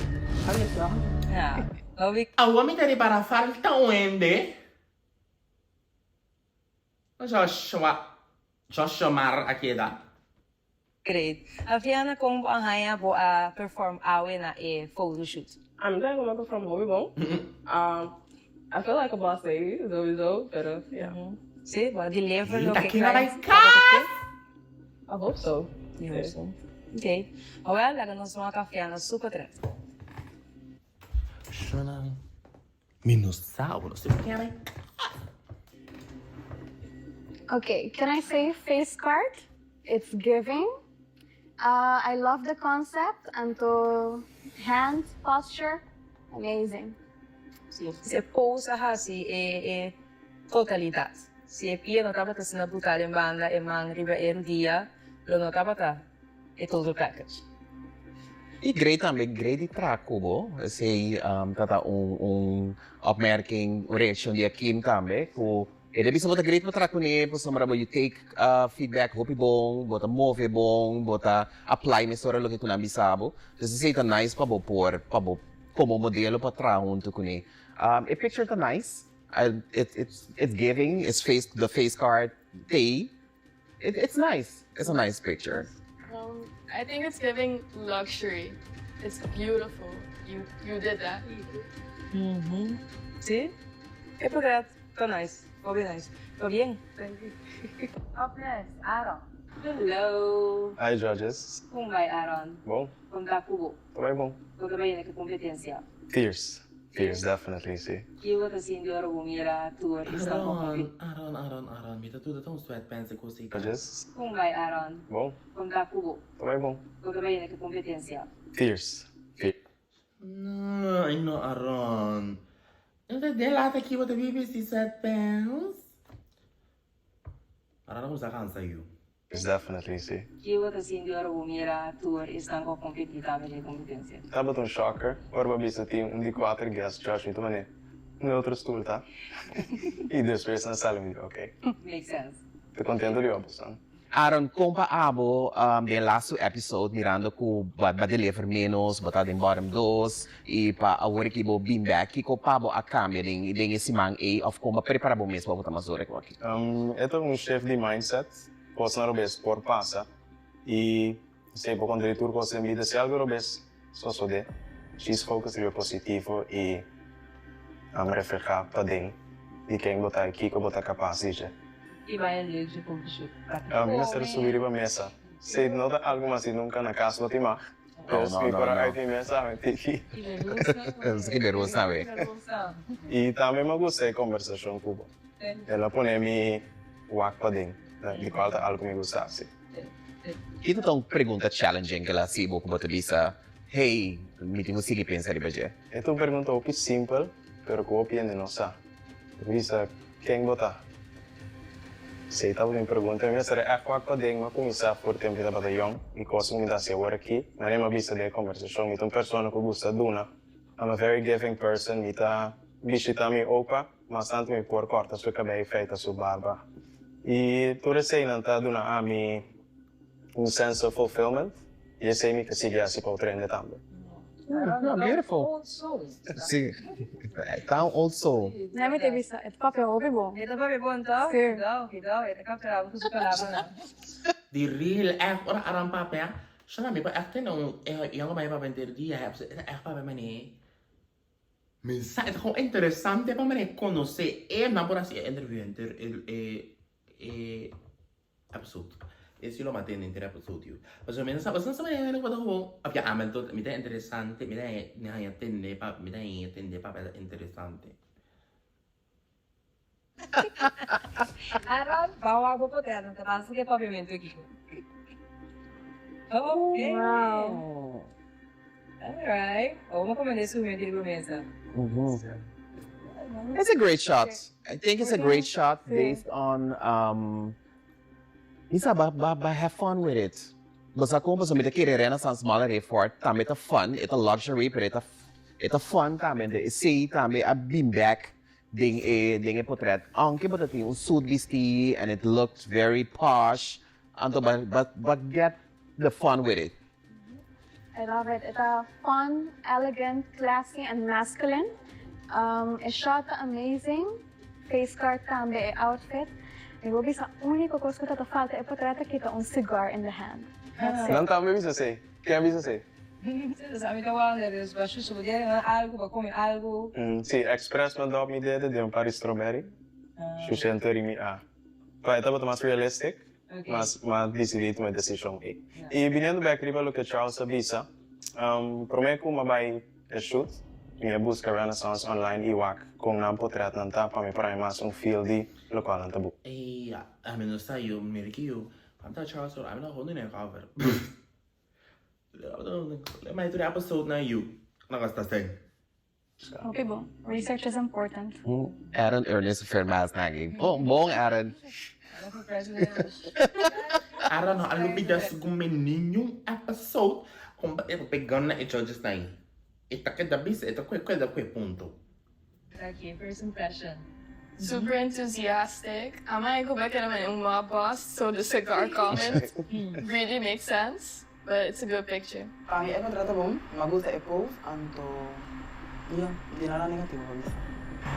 in shock. Ja. Hopi. Awo mi ta ripara falta un hende. Joshua, Joshomar a keda. Great. Aviana kon bo a haña bo a perform awe na e photoshoot? Ami ta haña ku mi a perform hopi bon. I feel like a boss lady sowieso, pero yeah. Sí, bo a deliver Ta loke ken a bai client tabata kas? ke? I hope so. You hope so. Okay. Awel, laga nos wak Aviana super tres. Shona, mi no sa, bo no sa ken a bai kas. Okay, can I say face card? It's giving. I love the concept anto hand posture amazing. Si e pose a hasi e e totalidad. Si e pia no tabata asina brutal den banda e man riba e rudia lo no tabata e total package. I grei tambe, grei di traha ku bo, esei ta ta un un opmerking, un reakshon di Akim tambe ku. E ta bisa bo ta great pa traha kuné pasobra bo you take feedback hopi bon, bo ta move bon, bo ta apply mesora loke ku nan bisa bo. Dus esei ta nice pa bo por pa bo komo modelo pa traha huntu kuné. E picture ta nice, it's it's giving, it's face the face card t'ei, it's nice, it's a nice picture. I think it's giving luxury, it's beautiful, you you did that. Si, e portret ta nice, hopi nice. Pabien. Up next, Aaron. Hello. Hi judges. Kon bai Aaron? Bon. Kon ta ku bo? Ta bai bon. Bo ta bai na ki kompetensia? Fierce. Fierce, definitely, si. Ki bo ta sinti ora bo mira tur esnan ku Aaron, Aaron, Aaron, Aaron, mi ta duda ta un sweatpants e cosita. Judges. Kon bai Aaron? Bon. Kon ta ku bo? Ta bai bon. Bo ta bai na ki kompetensia? Fierce. Fierce. No, ay no Aaron. No ta den laat aki bo ta bibi si sweatpants. Aaron a cuminsa cansa yu. It's definitely si. Ki bo ta sinti ora bo mira tur esnan ku a kompetí tambe den e kompetensia? Tabata un shocker ora bo a bisa tin un di kuater guest judge mi ta manera un otro stoel ta y despues nan sali mi di ok. Makes sense. Ta contento di obo san. Aaron, kon pa abo den laatste episode mirando ku bo a deliver menos, bo ta den bottom dos y pa awor aki bo bin bek, kiko pa bo a cambia den den e siman ey of kon bo a prepara bo mes pa bo ta mas dor aki? E ta un shift di mindset, kosnan robes por pasa y esey por konta di tur kos den bida, si algo robes sosode, djis focus riba e positivo y refleha paden di ken bo ta y kiko bo ta kapas di dje. Y bai a leuk dje photoshoot ta. Mi mester a subi riba mesa, si no ta algo mas di nunca na cas bo tin mag. Pues mi por a uit mi mesa mi tiki. Ki bergwensa we. Y tambe mi a gusta e conversacion cu bo. El a pone mi wak paden, di cual ta algo mi gusta haci. Kiko ta un pregunta challenging ku el a hasi bo ku bo ta bisa, Hey, mi tin ku sigui pensa riba dje? E ta un pregunta hopi simpel, pero ku hopi hende no sa. E ta bisa, Ken bo ta? Esei tabata mi pregunta. Mi mester a ègt wak paden. Mi a kuminsá for tempu mi tabata yòn i kos ku mi ta hasi awor aki. Manera mi a bisa den e kombersashon, mi ta un persona ku gusta duna. I'm a very giving person. Mi ta bishitá mi opa mas tantu mi por, kòrta su kabei, feita su barba. I tur eseinan ta duna ami un sense of fulfillment i esei mi ta sigui hasi pa otro hende tambe. Beautiful. Si, ta un old soul. Nè mi ta bisa, e ta papia hopi bon. E ta papia bon toch? Si. Cuidao, cuidao, e ta captura bo cu su palabranan. Di real echt ora Aran papia, shana mi por echt tende un e yongo man e papia henter dia he e ta echt papia manera mi sa e ta gewoon interesante pa manera conoce e nan por haci e interview henter e e Episode. Esi lo mantene henter episodio. Pasobra mi no sa, boso no sa manera ku bo ta gewoon of ya ame tot mi ta interesante, mi ta mi haña tende pa mi ta haña tende papia ta interesante. Aaron, bao wak bo poder no ta basta ku e papiamentu aki. Okay. Wow. Alright. Awor mi a komende su hende riba mesa. It's a great shot. I think it's a great shot based on um Isa ba ba ba have fun with it. Bo sa kon pasobra mi ta kere Renaissance Mall na Rayford tambe ta fun, e ta luxury pero e ta e ta fun tambe ento esei tambe a bin bek den e den e potret aunke bo ta tin un suit bisti and it looked very posh anto ba ba ba get the fun with it. I love it. E ta fun, elegant, classy and masculine. Um, e shot ta amazing. Face card tambe, e outfit. Mi bo bisa unico cos cu ta ta falta e portret aki ta un cigar in the hand. That's it. Nan tambe bisa esey. Ken a bisa esey? Sa mi ta wonder, dus ba shushi bo dere nan algu, ba come algu. Si, express m'a dop mi dede den un par di strawberry. Shushi anto ri mi a. Pa e tabata mas realistic. Mas m'a disidí tuma e desishon ei. I biniendo bèk riba loke Charles a bisa, promé ku m'a bai e shoot, mi a buska Renaissance online i wak kon nan potretnan ta pa mi por haña mas un feel di lokual nan ta buska. Ey, ami no sa yo, mira ki yo, ami ta Charles ora, ami ta hondo den cover. Mai tur e episode nan yu, nan a sta seng. Hopi bon. Research is important. Aaron Ernest Vermaas nagi. Bon, bon Aaron. Aaron no a lubida su gumi ningun episode con e pegando na e judges na e ta keda bisa e ta kue keda kue punto. Okay, first impression. Super enthusiastic. Ama e ku bai keda mane un mob boss, so the cigar comment really makes sense, but it's a good picture. Pa mi e kontrato bon, mi a gusta e pose, anto ya, no tin nada negativo pa bisa.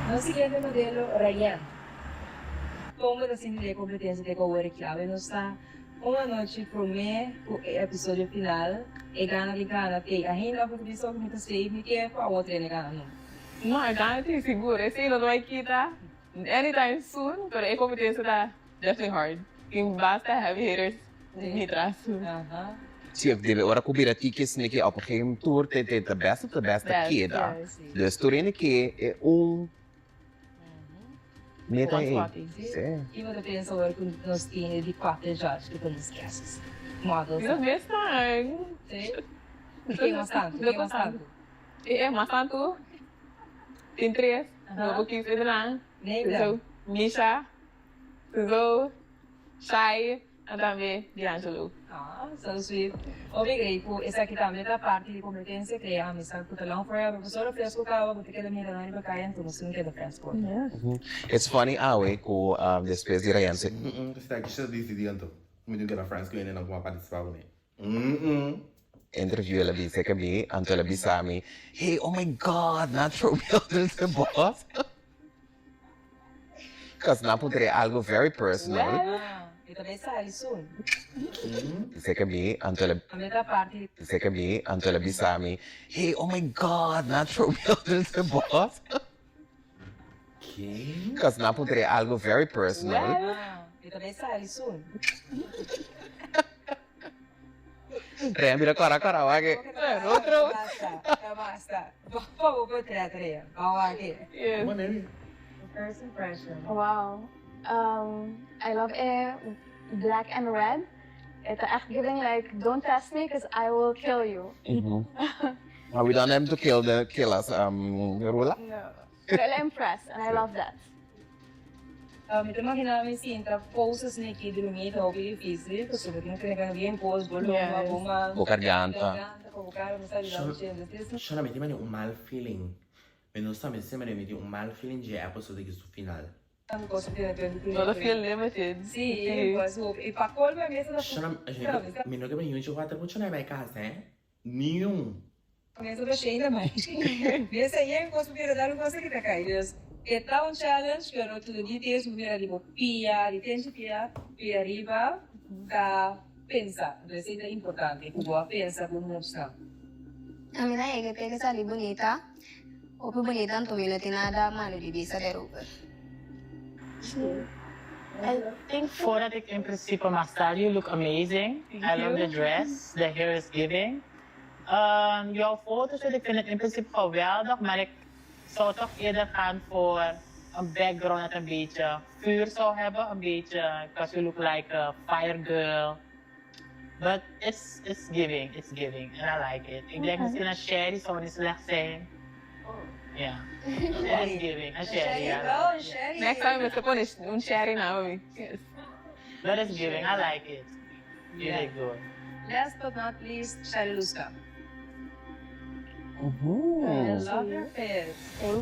Nos siguiente modelo, Rayan. Kon bo ta sinti di e kompetensia te ku awor aki? Awe nos ta un anochi promé ku e episodio final, e gana di gana t'ei ainda òf bo ta bisa ku mi ta save mi tempu awor train e gana no? No, e gana tin sigur. Esei no ta bai kita anytime soon, pero e competencia ta definitely hard. Tin basta heavy hitters mi tras. Sí, debe ora ku bira tiki esaki op een gegeven tur te te de beste de beste keda. Dus tur hende ke e un meta ei. Sí. I bo ta pensa ora ku nos tin e di kuater judge ku ta nos guests models? Nos mes tan. Sí. Ken mas tantu? Ken mas tantu? E e mas tantu tin tres, no por kis e nan. So, Misha, Zo, Shai, en tambe D'Angelo. Ah, so sweet. Hopi grei ku esaki tambe ta parti di kompetensia krea amistad ku ta long forever. Pasobra fresco kaba bo ta keda mira nan riba kaya anto nos tin keda friends por. It's funny awe ku despues di Rayan se. Esaki ta disidí anto. Mi tin keda friends ku hende nan ku a partisipá kuné. Mm-mm. Interview el a bisa ke mi, anto el a bisa mi, Hey, oh my God, nan throw me under the bus. Cause nan puntra algo very personal. E ta bay sali soon. Bisa ke mi, anto el a Tambe ta parti. bisa ke mi, anto el a bisa mi, Hey, oh my God, nan throw me under the bus. Ke? Cause nan puntra algo very personal. E ta bay sali soon. Rea mira kora kora wak e. Otro. Basta, ta basta. Pa bo por tret Rea. Ba wak e. Yes. Como Neri? First impression. Wow. Um, I love e black and red. E ta echt giving like, don't test me cause I will kill you. But we don't have to kill the kill us, um, Rula. No. Pero el a impress and I love that. Mi ta imagina mi sinta poses neki drumi ta hopi dificil pasobra tin tene can bien pos bo lomba bo man Bo garganta. garganta pa bo cara bo sa di diciendo Shona mi tin mane un mal feeling. Mi no sa mi semper mi tin un mal feeling dje episode aki su final. No ta feel limited. Si, pues hopi y pa colmo e mesa ta Shona mi no ke bini un dje water mucho na bai casa eh. Niun. Mesa ta shei mai. Mesa yen kos bo mira dar un kos aki ta kai. Dus e ta un challenge pero tu di tes bo mira di bo pia di tenchi pia pia riba ta pensa. Entonces esei ta importante ku bo a pensa bo mustra. Ami ta yega te ke sali bunita, hopi bunita anto mi no tin nada malo di bisa derover. I think voordat ik in principe mag staan, you look amazing. I love the dress, the hair is giving. Um, jouw fotoshoot, ik vind het in principe geweldig, maar ik zou toch eerder gaan voor een background dat een beetje vuur zou hebben. Een beetje, because you look like a fire girl. But it's, it's giving, it's giving. And I like it. Ik denk misschien een sherry zou niet slecht zijn. Ja, it is giving. Een sherry, ja. Next time we pone un sherry na mi. Yes. That is giving, I like it. You did good. Last but not least, Shariluska. I love your fit.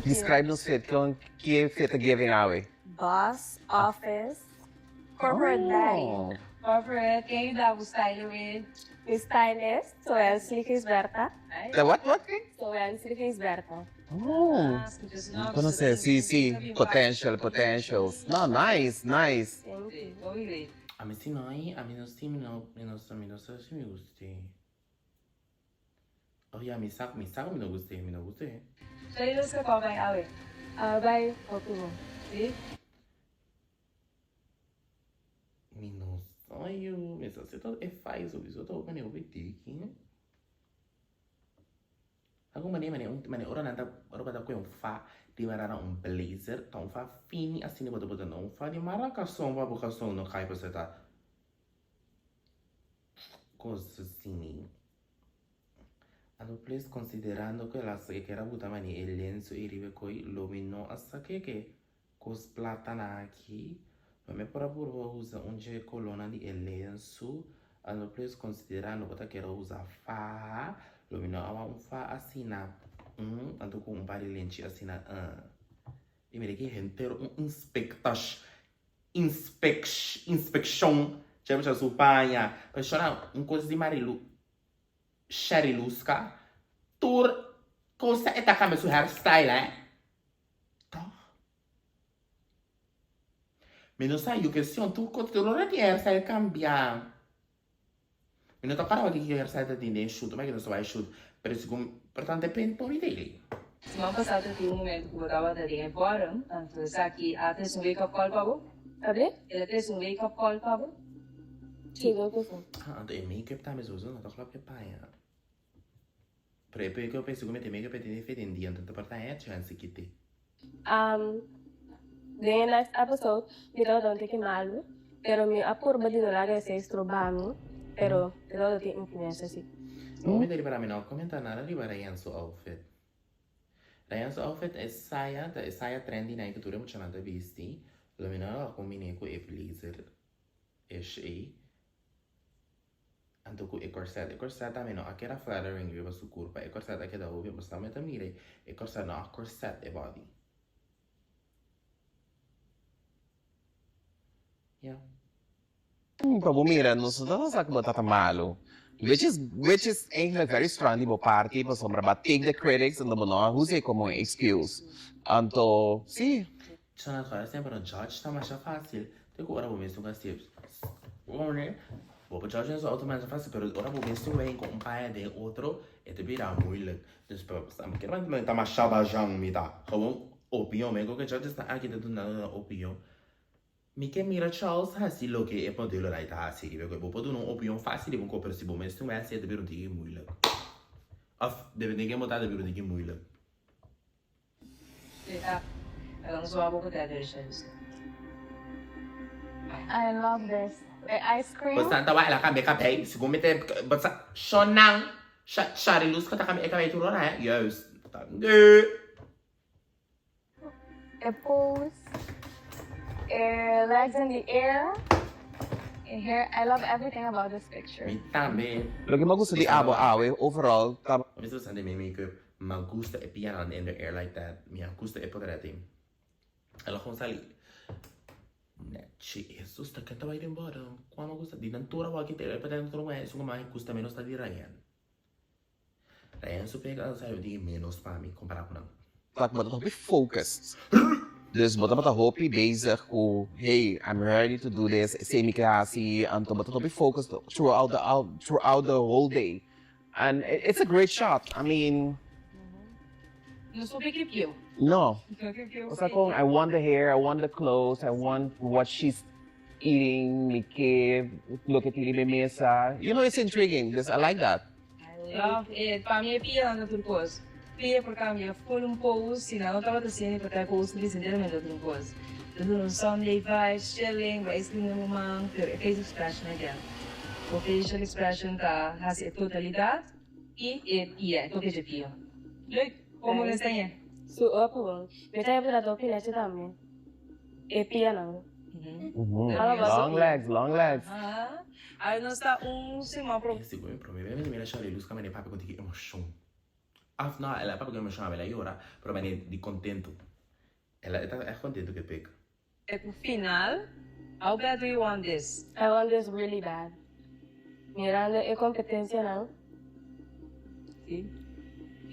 Describe nos fit, kon ke fit ta giving awe? Boss, office, corporate daddy. Corporate, ken yuda bo style with? Mi stylist, Soelsley Gisberta. The what, what? Soelsley Gisberta. Oh, conoce, si, si, potential, potentials. No, nice, nice. Ami si no, ami no si, mi no, mi no, mi no sa si mi gust'é. Oh ya, mi sa, mi sa ku mi no gust'é, mi no gust'é. Shariluska kua bai awe? Awe bai hopi bon. Si? Mi no sa yu, mi sa si ta e fai souiso ta hopi mane hopi tiki. Algun mane mane un mane ora nan ta ora bo ta kohe un fa di mara na un blazer ta un fa fini asina bo ta bota na un fa di mara karson pa bo karson no kai pasobra ta kos asini. Anto please konsiderando ku el a e kere a buta mane e lenso ei riba e koi lo mi no a sake ke Kos plátana aki, pa mi por a purba usa un dje kolónan di e lensu, anto plus konsiderando bo ta kere usa faha, lo mi no a wak un faha asina, anto ku un par di lenchi asina. I mira ki henter un inspectash inspec inspeccion dje mucha su paña. Persona un cos di Marilu Sheriluska tur cosa e ta cambia su hairstyle eh. Toch? Mi no sa yu kestion tur cos tur ora tin hairstyle cambia. Mi no ta para wak ki hairstyle ta tin den shoot ome ki nos ta bai shoot pero segun pero ta depende por mi daily. Siman pasá ta tin un momento ku bo tabata den e bottom, anto esaki a trese un wake up call pa bo? Abe? El a trese un wake up call pa bo? Sí, creo que sí. Ah, anto e make-up tambe sowieso no ta klop e paña. Pero e make-up e segun mi ta e make-up e tin fe den dia, anto ta por ta e chance kite. Um, den e next episode mi tabata un tiki malu, pero mi a purba di no laga esei stroba mi, pero e tabata tin influencia si. Bo mester riba mi no a comenta nada riba Rayan su outfit. Rayan su outfit e saya ta e saya trendy nan ku tur e muchanan ta bisti. Lo mi no a combine ku e blazer ish ei. Anto ku e corset, e corset tambe no a keda flattering riba su kurpa, e corset a keda hopi, pasobra mi ta mira e corset no a corset e body. Ya. Pa bo mira, nos no ta sa ku bo ta ta malu, which is which is eigenlijk very strong di bo parti pasobra bo a take the critics anto bo no a usa e komo un excuse. Anto, si. Chana kòrda semper no judge ta masha fácil te ku ora bo mes nunka hasi bo por judge su auto masha fácil pero ora bo mes tin ku un paña den otro e ta bira moeilijk dus pa kier men ta masha bajan mi ta gewoon opinion men ku ke judges nan aki ta duna nan opinion mi ke mira Charles hasi loke e modelo nan ta hasi riba bo por duna un opinion fácil riba un kos pero si bo mes tin hasi e ta bira un tiki moeilijk òf depende ken bo ta e ta bira un tiki moeilijk. I love this. E ice cream. Bosan ta wak el a kambia kabei segun mi ta bosa shonnan Shariluz ka ta kambia e kabei tur ora he juist danki. E pose e legs in the air e hair I love everything about this picture. Mi tambe. Loke mi a gusta di abo awe overall ta. Mi ta sandi mi make-up. Mi gusta e pianan in the air like that. Mi a gusta e poder atin. El a gewoon sali nechi. Jesus ta ken ta bai den bottom. Kua mi gusta? Di nan tur a wak e pa den tur wei esun ku mi gusta menos ta di Ryan. Ryan su pega a sali di menos pa mi kompara ku nan. Ta bo ta hopi focused. Dus bo tabata hopi bezig ku hey I'm ready to do this, esei mi ke hasi, anto bo ta hopi focused throughout the throughout the whole day. And it's a great shot, I mean. No hopi kipiu. No. Osea kon I want the hair, I want the clothes, I want what she's eating, mi ke loke tin riba e mesa. You know it's intriguing, dus I like that. I love it. Pa mi e pia nan ta tur kos. Pia por cambia full un pose, si nan no tabata haciendo pa trae pose ta bisa enteramente otro un kos. Ta duna un Sunday vibes, chilling, bo ice cream den bo man, pero e face expression again. Bo facial expression ta haci e totalidad y e pia, e toke dje pia. Leuk! Como lo enseña? Su opi bon. Mi ta yabra topi nechi tambe. E pianan. Long legs, long legs. Awe nos ta un siman pro. Sigur mi prome bes mi mira Shirley Luz kamba e papia ku tiki emoshon. Of no, el a papia ku emoshon a bel a yora, pero manera di kontentu. El a ta ègt kontentu ku e pek. E ku final, How bad do you want this? I want this really bad. Mirando e kompetensianan. Si.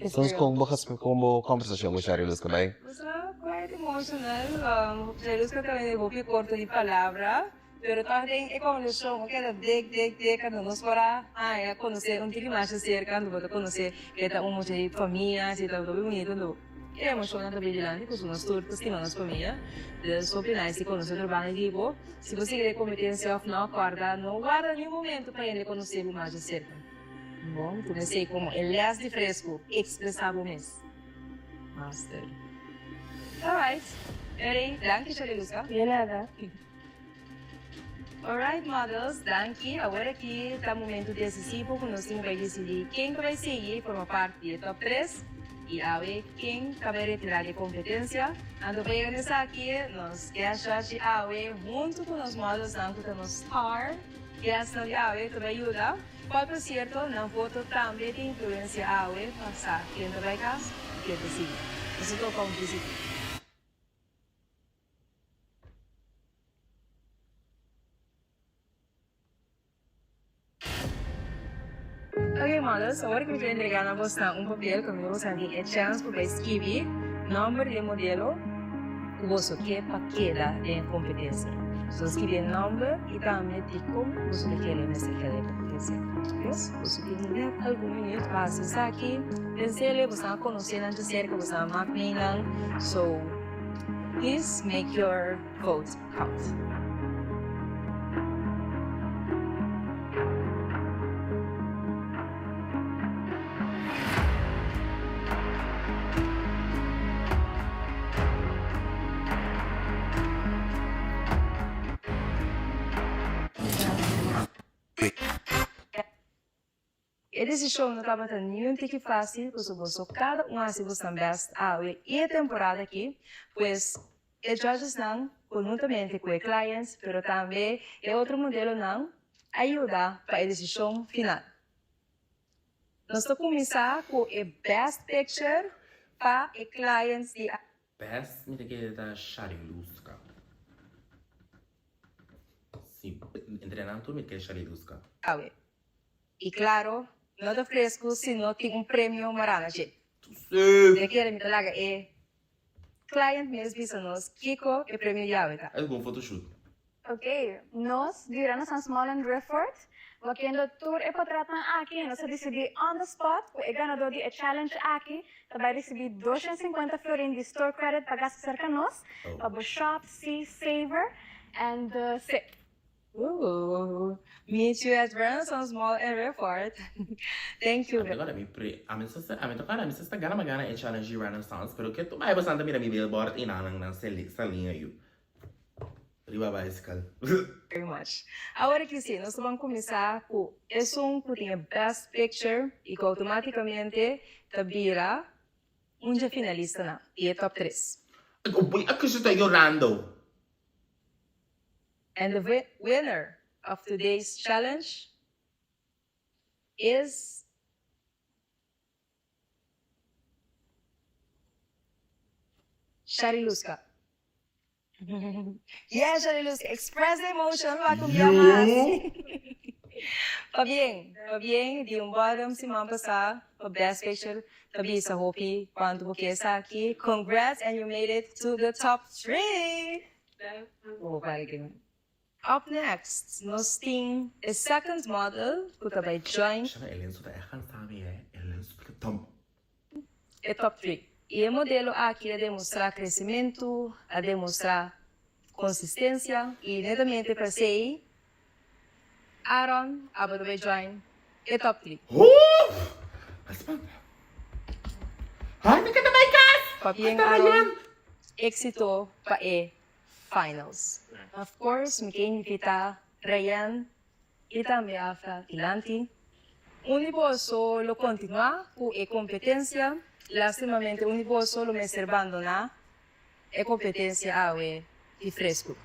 Soms kon bo kon bo kombersashon ku Shirley Luz ta bai? Nos ta quite emotional. Shirley Luz ta tambe hopi korto di palabra. Pero tòg den e kongregashon bo keda dek dek dek anto nos por a haña konosé un tiki mas di serka anto bo ta konosé ke ta un mucha di famia si ta hopi bunita anto e emoshonnan ta bin dilanti pasobra nos tur ta stima nos famia dus hopi nice di konosé otro banda di bo si bo sigui den kompetensia òf no kòrda no warda niun momento pa hende konosé bo mas di serka bon tuma esei komo e lès di fresku ekspresá bo mes master alright Erin danki Shaliluska. De nada. Alright models, danki. Awor aki ta momento decisivo cu nos tin cu bay dicidi ken ta bay sigui forma parti di e top tres y awe ken ta bay retira di e competencia. Anto pa yega na esaki nos guest judge di awe hunto cu nos modelsnan cu ta nos star guestnan di awe ta bay yuda. Cual por cierto nan voto tambe tin influencia awe pa sa ken ta bay cas y ken ta sigui. Nos ta toca un visita. Ok models, awor ku mi ta entrega na bosnan un papel kaminda bosnan tin e chèns pa bai skibi nòmber di e modelo ku boso ke pa keda den e kompetensia. So skibi e nòmber i tambe dikon boso ta kere mester keda den e kompetensia. Yes, boso tin nèt algun minüt pa hasi esaki. Pensele, bosnan a konosé nan djaserka, bosnan a mak meinan, so please make your vote count. E desishon no tabata niun tiki fásil pasobra boso kada un hasi bosnan bèst awe i e temporada aki, pues e judgesnan konhuntamente ku e clients pero tambe e otro modelonan a yuda pa e desishon final. Nos ta kuminsá ku e best picture pa e clients di. Best mi ta kere ta Shariluska. Si, entre nan tur mi ta kere Shariluska. Awe. I klaro, no ta fresku si no tin un premio mará na dje. Mi ta kere mi ta laga e client mes bisa nos kiko e premio di awe ta. Es bon photoshoot. Ok, nos di Renaissance Mall in Riffort, wakiendo tur e potretnan aki nos a disidí on the spot ku e ganadó di e challenge aki ta bai risibí 250 florin di store credit pa gasta serka nos pa bo shop, see, savor and sip. Ooh, meet you at Renaissance Mall in Riffort. Thank you. Ami ta kòrda mi pre, ami sa sa, ami ta kòrda mi sa sta gana pa gana e challenge di Renaissance, pero ke tur bai boso ta mira mi billboard einan nan nan salinga yu. Riba bicycle. Very much. Awor aki si, nos ta ban kuminsá ku esun ku tin e best picture i ku outomátikamente ta bira un dje finalistanan di e top tres. Aki su ta yorando. And the winner of today's challenge is. Shariluska. Yeah Shariluska, express the emotion wak un bia mas. Pabien, pabien di un bottom siman pasa pa best picture ta bisa hopi cuanto bo ke esaki. Congrats and you made it to the top three! Up next nos tin e second model cu ta bay join. Shana e lensu ta echt cansa mi eh, e lensu ta tom. E top three. Y e modelo aki a demostra crecimento, a demostra consistencia y netamente pa esey Aaron abo ta bay join e top three. Hoof! A spanta. Ay mi ke ta bay cas! Pabien Aaron, exito pa e finals. Of course mi ke invita Rayan y tambe Afra dilanti. Un di boso lo continua cu e competencia, lastimamente un di boso lo mester bandona e competencia awe di fresco.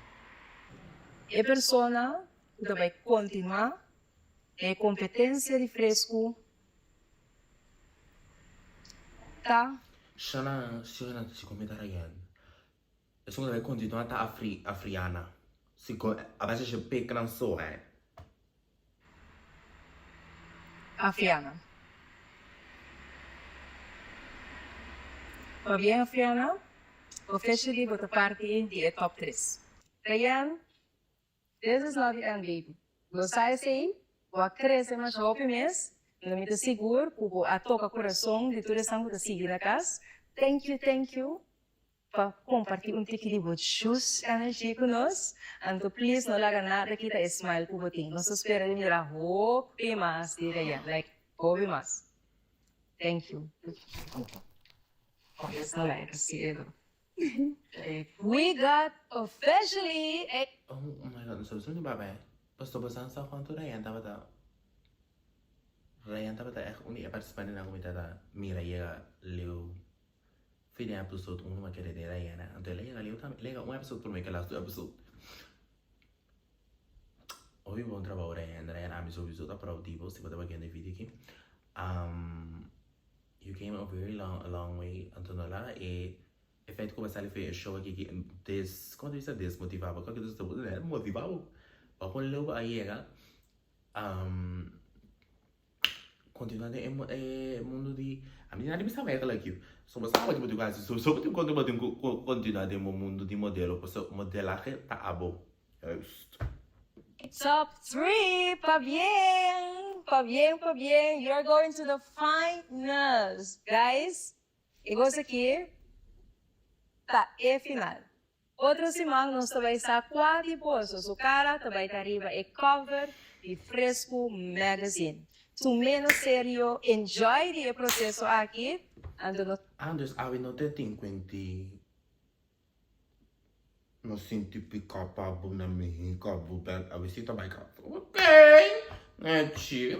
E persona cu ta bay continua e competencia di fresco ta. Shana, Shana, si comida Rayan. Esun ta bai kontinuá ta afriana. Si ko a base she pek nan so eh. Afriana. Pabien Afriana, officially bo ta parti di e top tres. Rayan, This is not the end baby. Bo sa esei? Bo a crece masha hopi mes. No mi ta sigur cu bo a toca curason di tur esnan cu ta sigui na cas. Thank you, thank you pa comparti un tiki di bo juice energy cu nos. Anto please no laga nada kita e smile cu bo tin. Nos ta spera di mira hopi mas di Rayen. Like hopi mas. Thank you. We got officially a. Oh my god, so so ni baba eh. Pasto bosan sa cuanto Rayan tabata Rayan tabata echt un di e participantenan cu mi tata mira yega leu fin di episode uno mi a kere den Rayan eh. Anto el a yega leu tambe, el a yega un episode prome ke last two episode. Hopi bon trabou Rayan, Rayan ami sowieso ta proud di bo si bo ta bakiendo e video aki. Um. You came a very long a long way anto no laga e e feit ku bo a sali for e show aki ki des komo ta bisa desmotiva bo kòke ta bisa motiva bo pa kon leu bo a yega. Continua den e mundo di ami nadie bisa eigenlijk yu. So bo sa bo tin ku hasi so bo tin bo tin ku continua den bo mundo di modelo pasobra modelahe ta abo juist. Top 3, pabien, pabien, pabien, you're going to the finals. Guys, e gosa aki ta e final. Otro siman nos ta bai sa kua di boso su kara ta bai ta riba e cover di Fresku Magazine. Tum'é na serio, enjoy di e proseso aki, anto nos. Anders awe no te tin kuenti no sinti pika pa bo na Mexico bo bel awe si ta bai ka ok nechi.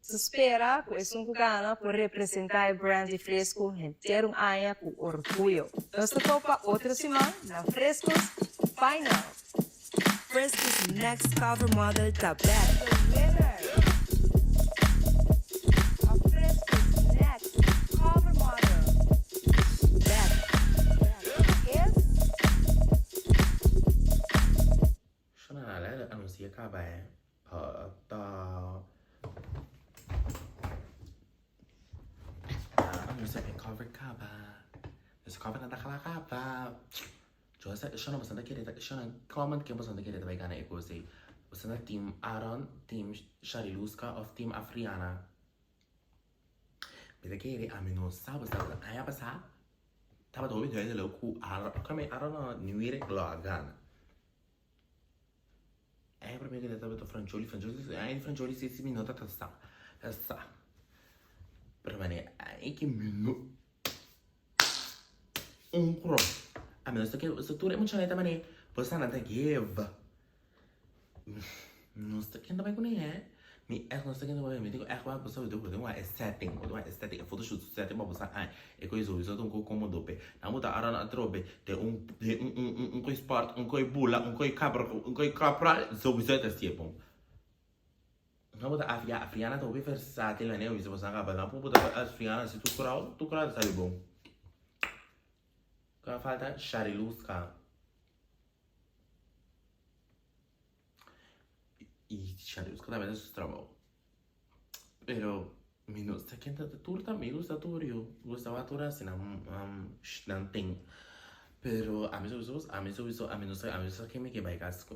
Ta spera ku esun ku gana por representá e brand di Fresku henter un aña ku orguyo. Nos ta topa otro siman na Fresku's Final! Fresku's next cover model ta bek! The winner of Fresku's next cover model bek is. Shona na lele anuncia caba eh. Ta anuncia e cover caba. Dus cover na ta kla caba. Jose, shona boso ta kere ta shona comment ken boso ta kere ta bai gana e kos ei. Boso ta team Aaron, team Shariluska of team Afriana. Mi ta kere ami no sa boso ta aña pasa tabata hopi duidelijk ku Aaron, kome Aaron no Nieuwierk lo a gana. E promé ku tabata Francholi, Francholi, ai Francholi si si mi no ta sa, ta sa. Pero mane, ai ki mi no un kro. A mi no sa ke, sa tur e muchanan ta mane, bo sa nan ta give. No sa ken ta bai kuné, eh. Mi echt no sa ken ta bai kuné. Mi tin ku echt wak bo sa bo tin wak e setting, bo tin wak e setting, e photoshoot setting pa bo sa ai e koe sowieso ta un koe komodo p'e. Nan bo ta aran atrobe den un den un un un un koe sport, un koe bula, un koe kabra, un koe kapra, sowieso e ta si'e bon. Nan bo ta afia, Afriana ta hopi versatil manera bo bisa bo sa kaba. Nan por bo ta Afriana si tur krou, tur krou ta sali bon. Kua falta Shariluska. Y Shariluska tambe ta su trabou. Pero mi no sa ken ta tur ta mi gusta tur yu. Gusta wak tur hasi nan nan ting. Pero ami sowieso ami sowieso ami no sa ami no sa ken mi ke bai kas ku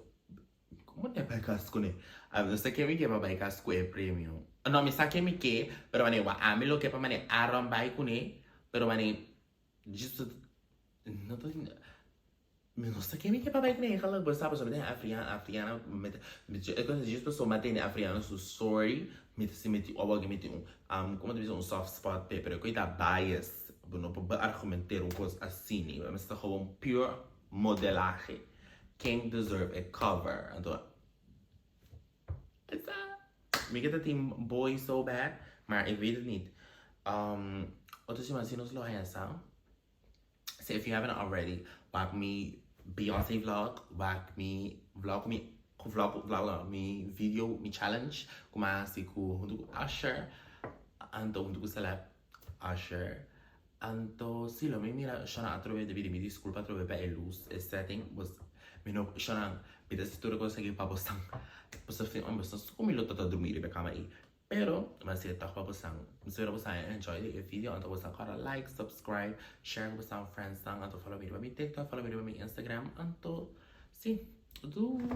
komo ta bai kas kuné? Ami no sa ken mi ke pa bai kas ku e premio. No mi sa ken mi ke pero manera wak ami lo ke pa manera Aaron bai kuné pero manera djis no ta Mi no sa ken mi ke pa bai kren eigenlijk bo sa pasobra den Afriana Afriana mi ta e cosa djis pasobra mi a tende Afriana su story mi ta sinti awor mi tin un como ta bisa un soft spot p'e pero e ta bias bo no por argumentera un cos asina mi ta gewoon pure modelahe ken deserve e cover anto esa mi ke ta tin boy so bad maar ik weet het niet otro siman si nos lo haya sa. So if you haven't already, wak mi Beyonce vlog, wak mi vlog mi vlog vlog mi video, mi challenge ku mi a hasi ku huntu ku Usher, anto huntu ku celeb Usher. Anto si lo mi mira shona atrobe debí di mi disculpa atrobe pa e luz, e setting, bos mi no shona mi ta hasi tur e kos aki pa bosan, boso fin boso su mi lo ta ta drumi riba e kama ei. Pero, mi a sigue tog pa bosan. Mi spera bosan a enjoy di e video. Anto bosan kòrda like, subscribe, share ku bosan friendsnan. Anto follow mi riba mi TikTok, follow mi riba mi Instagram. Anto, si. Doei!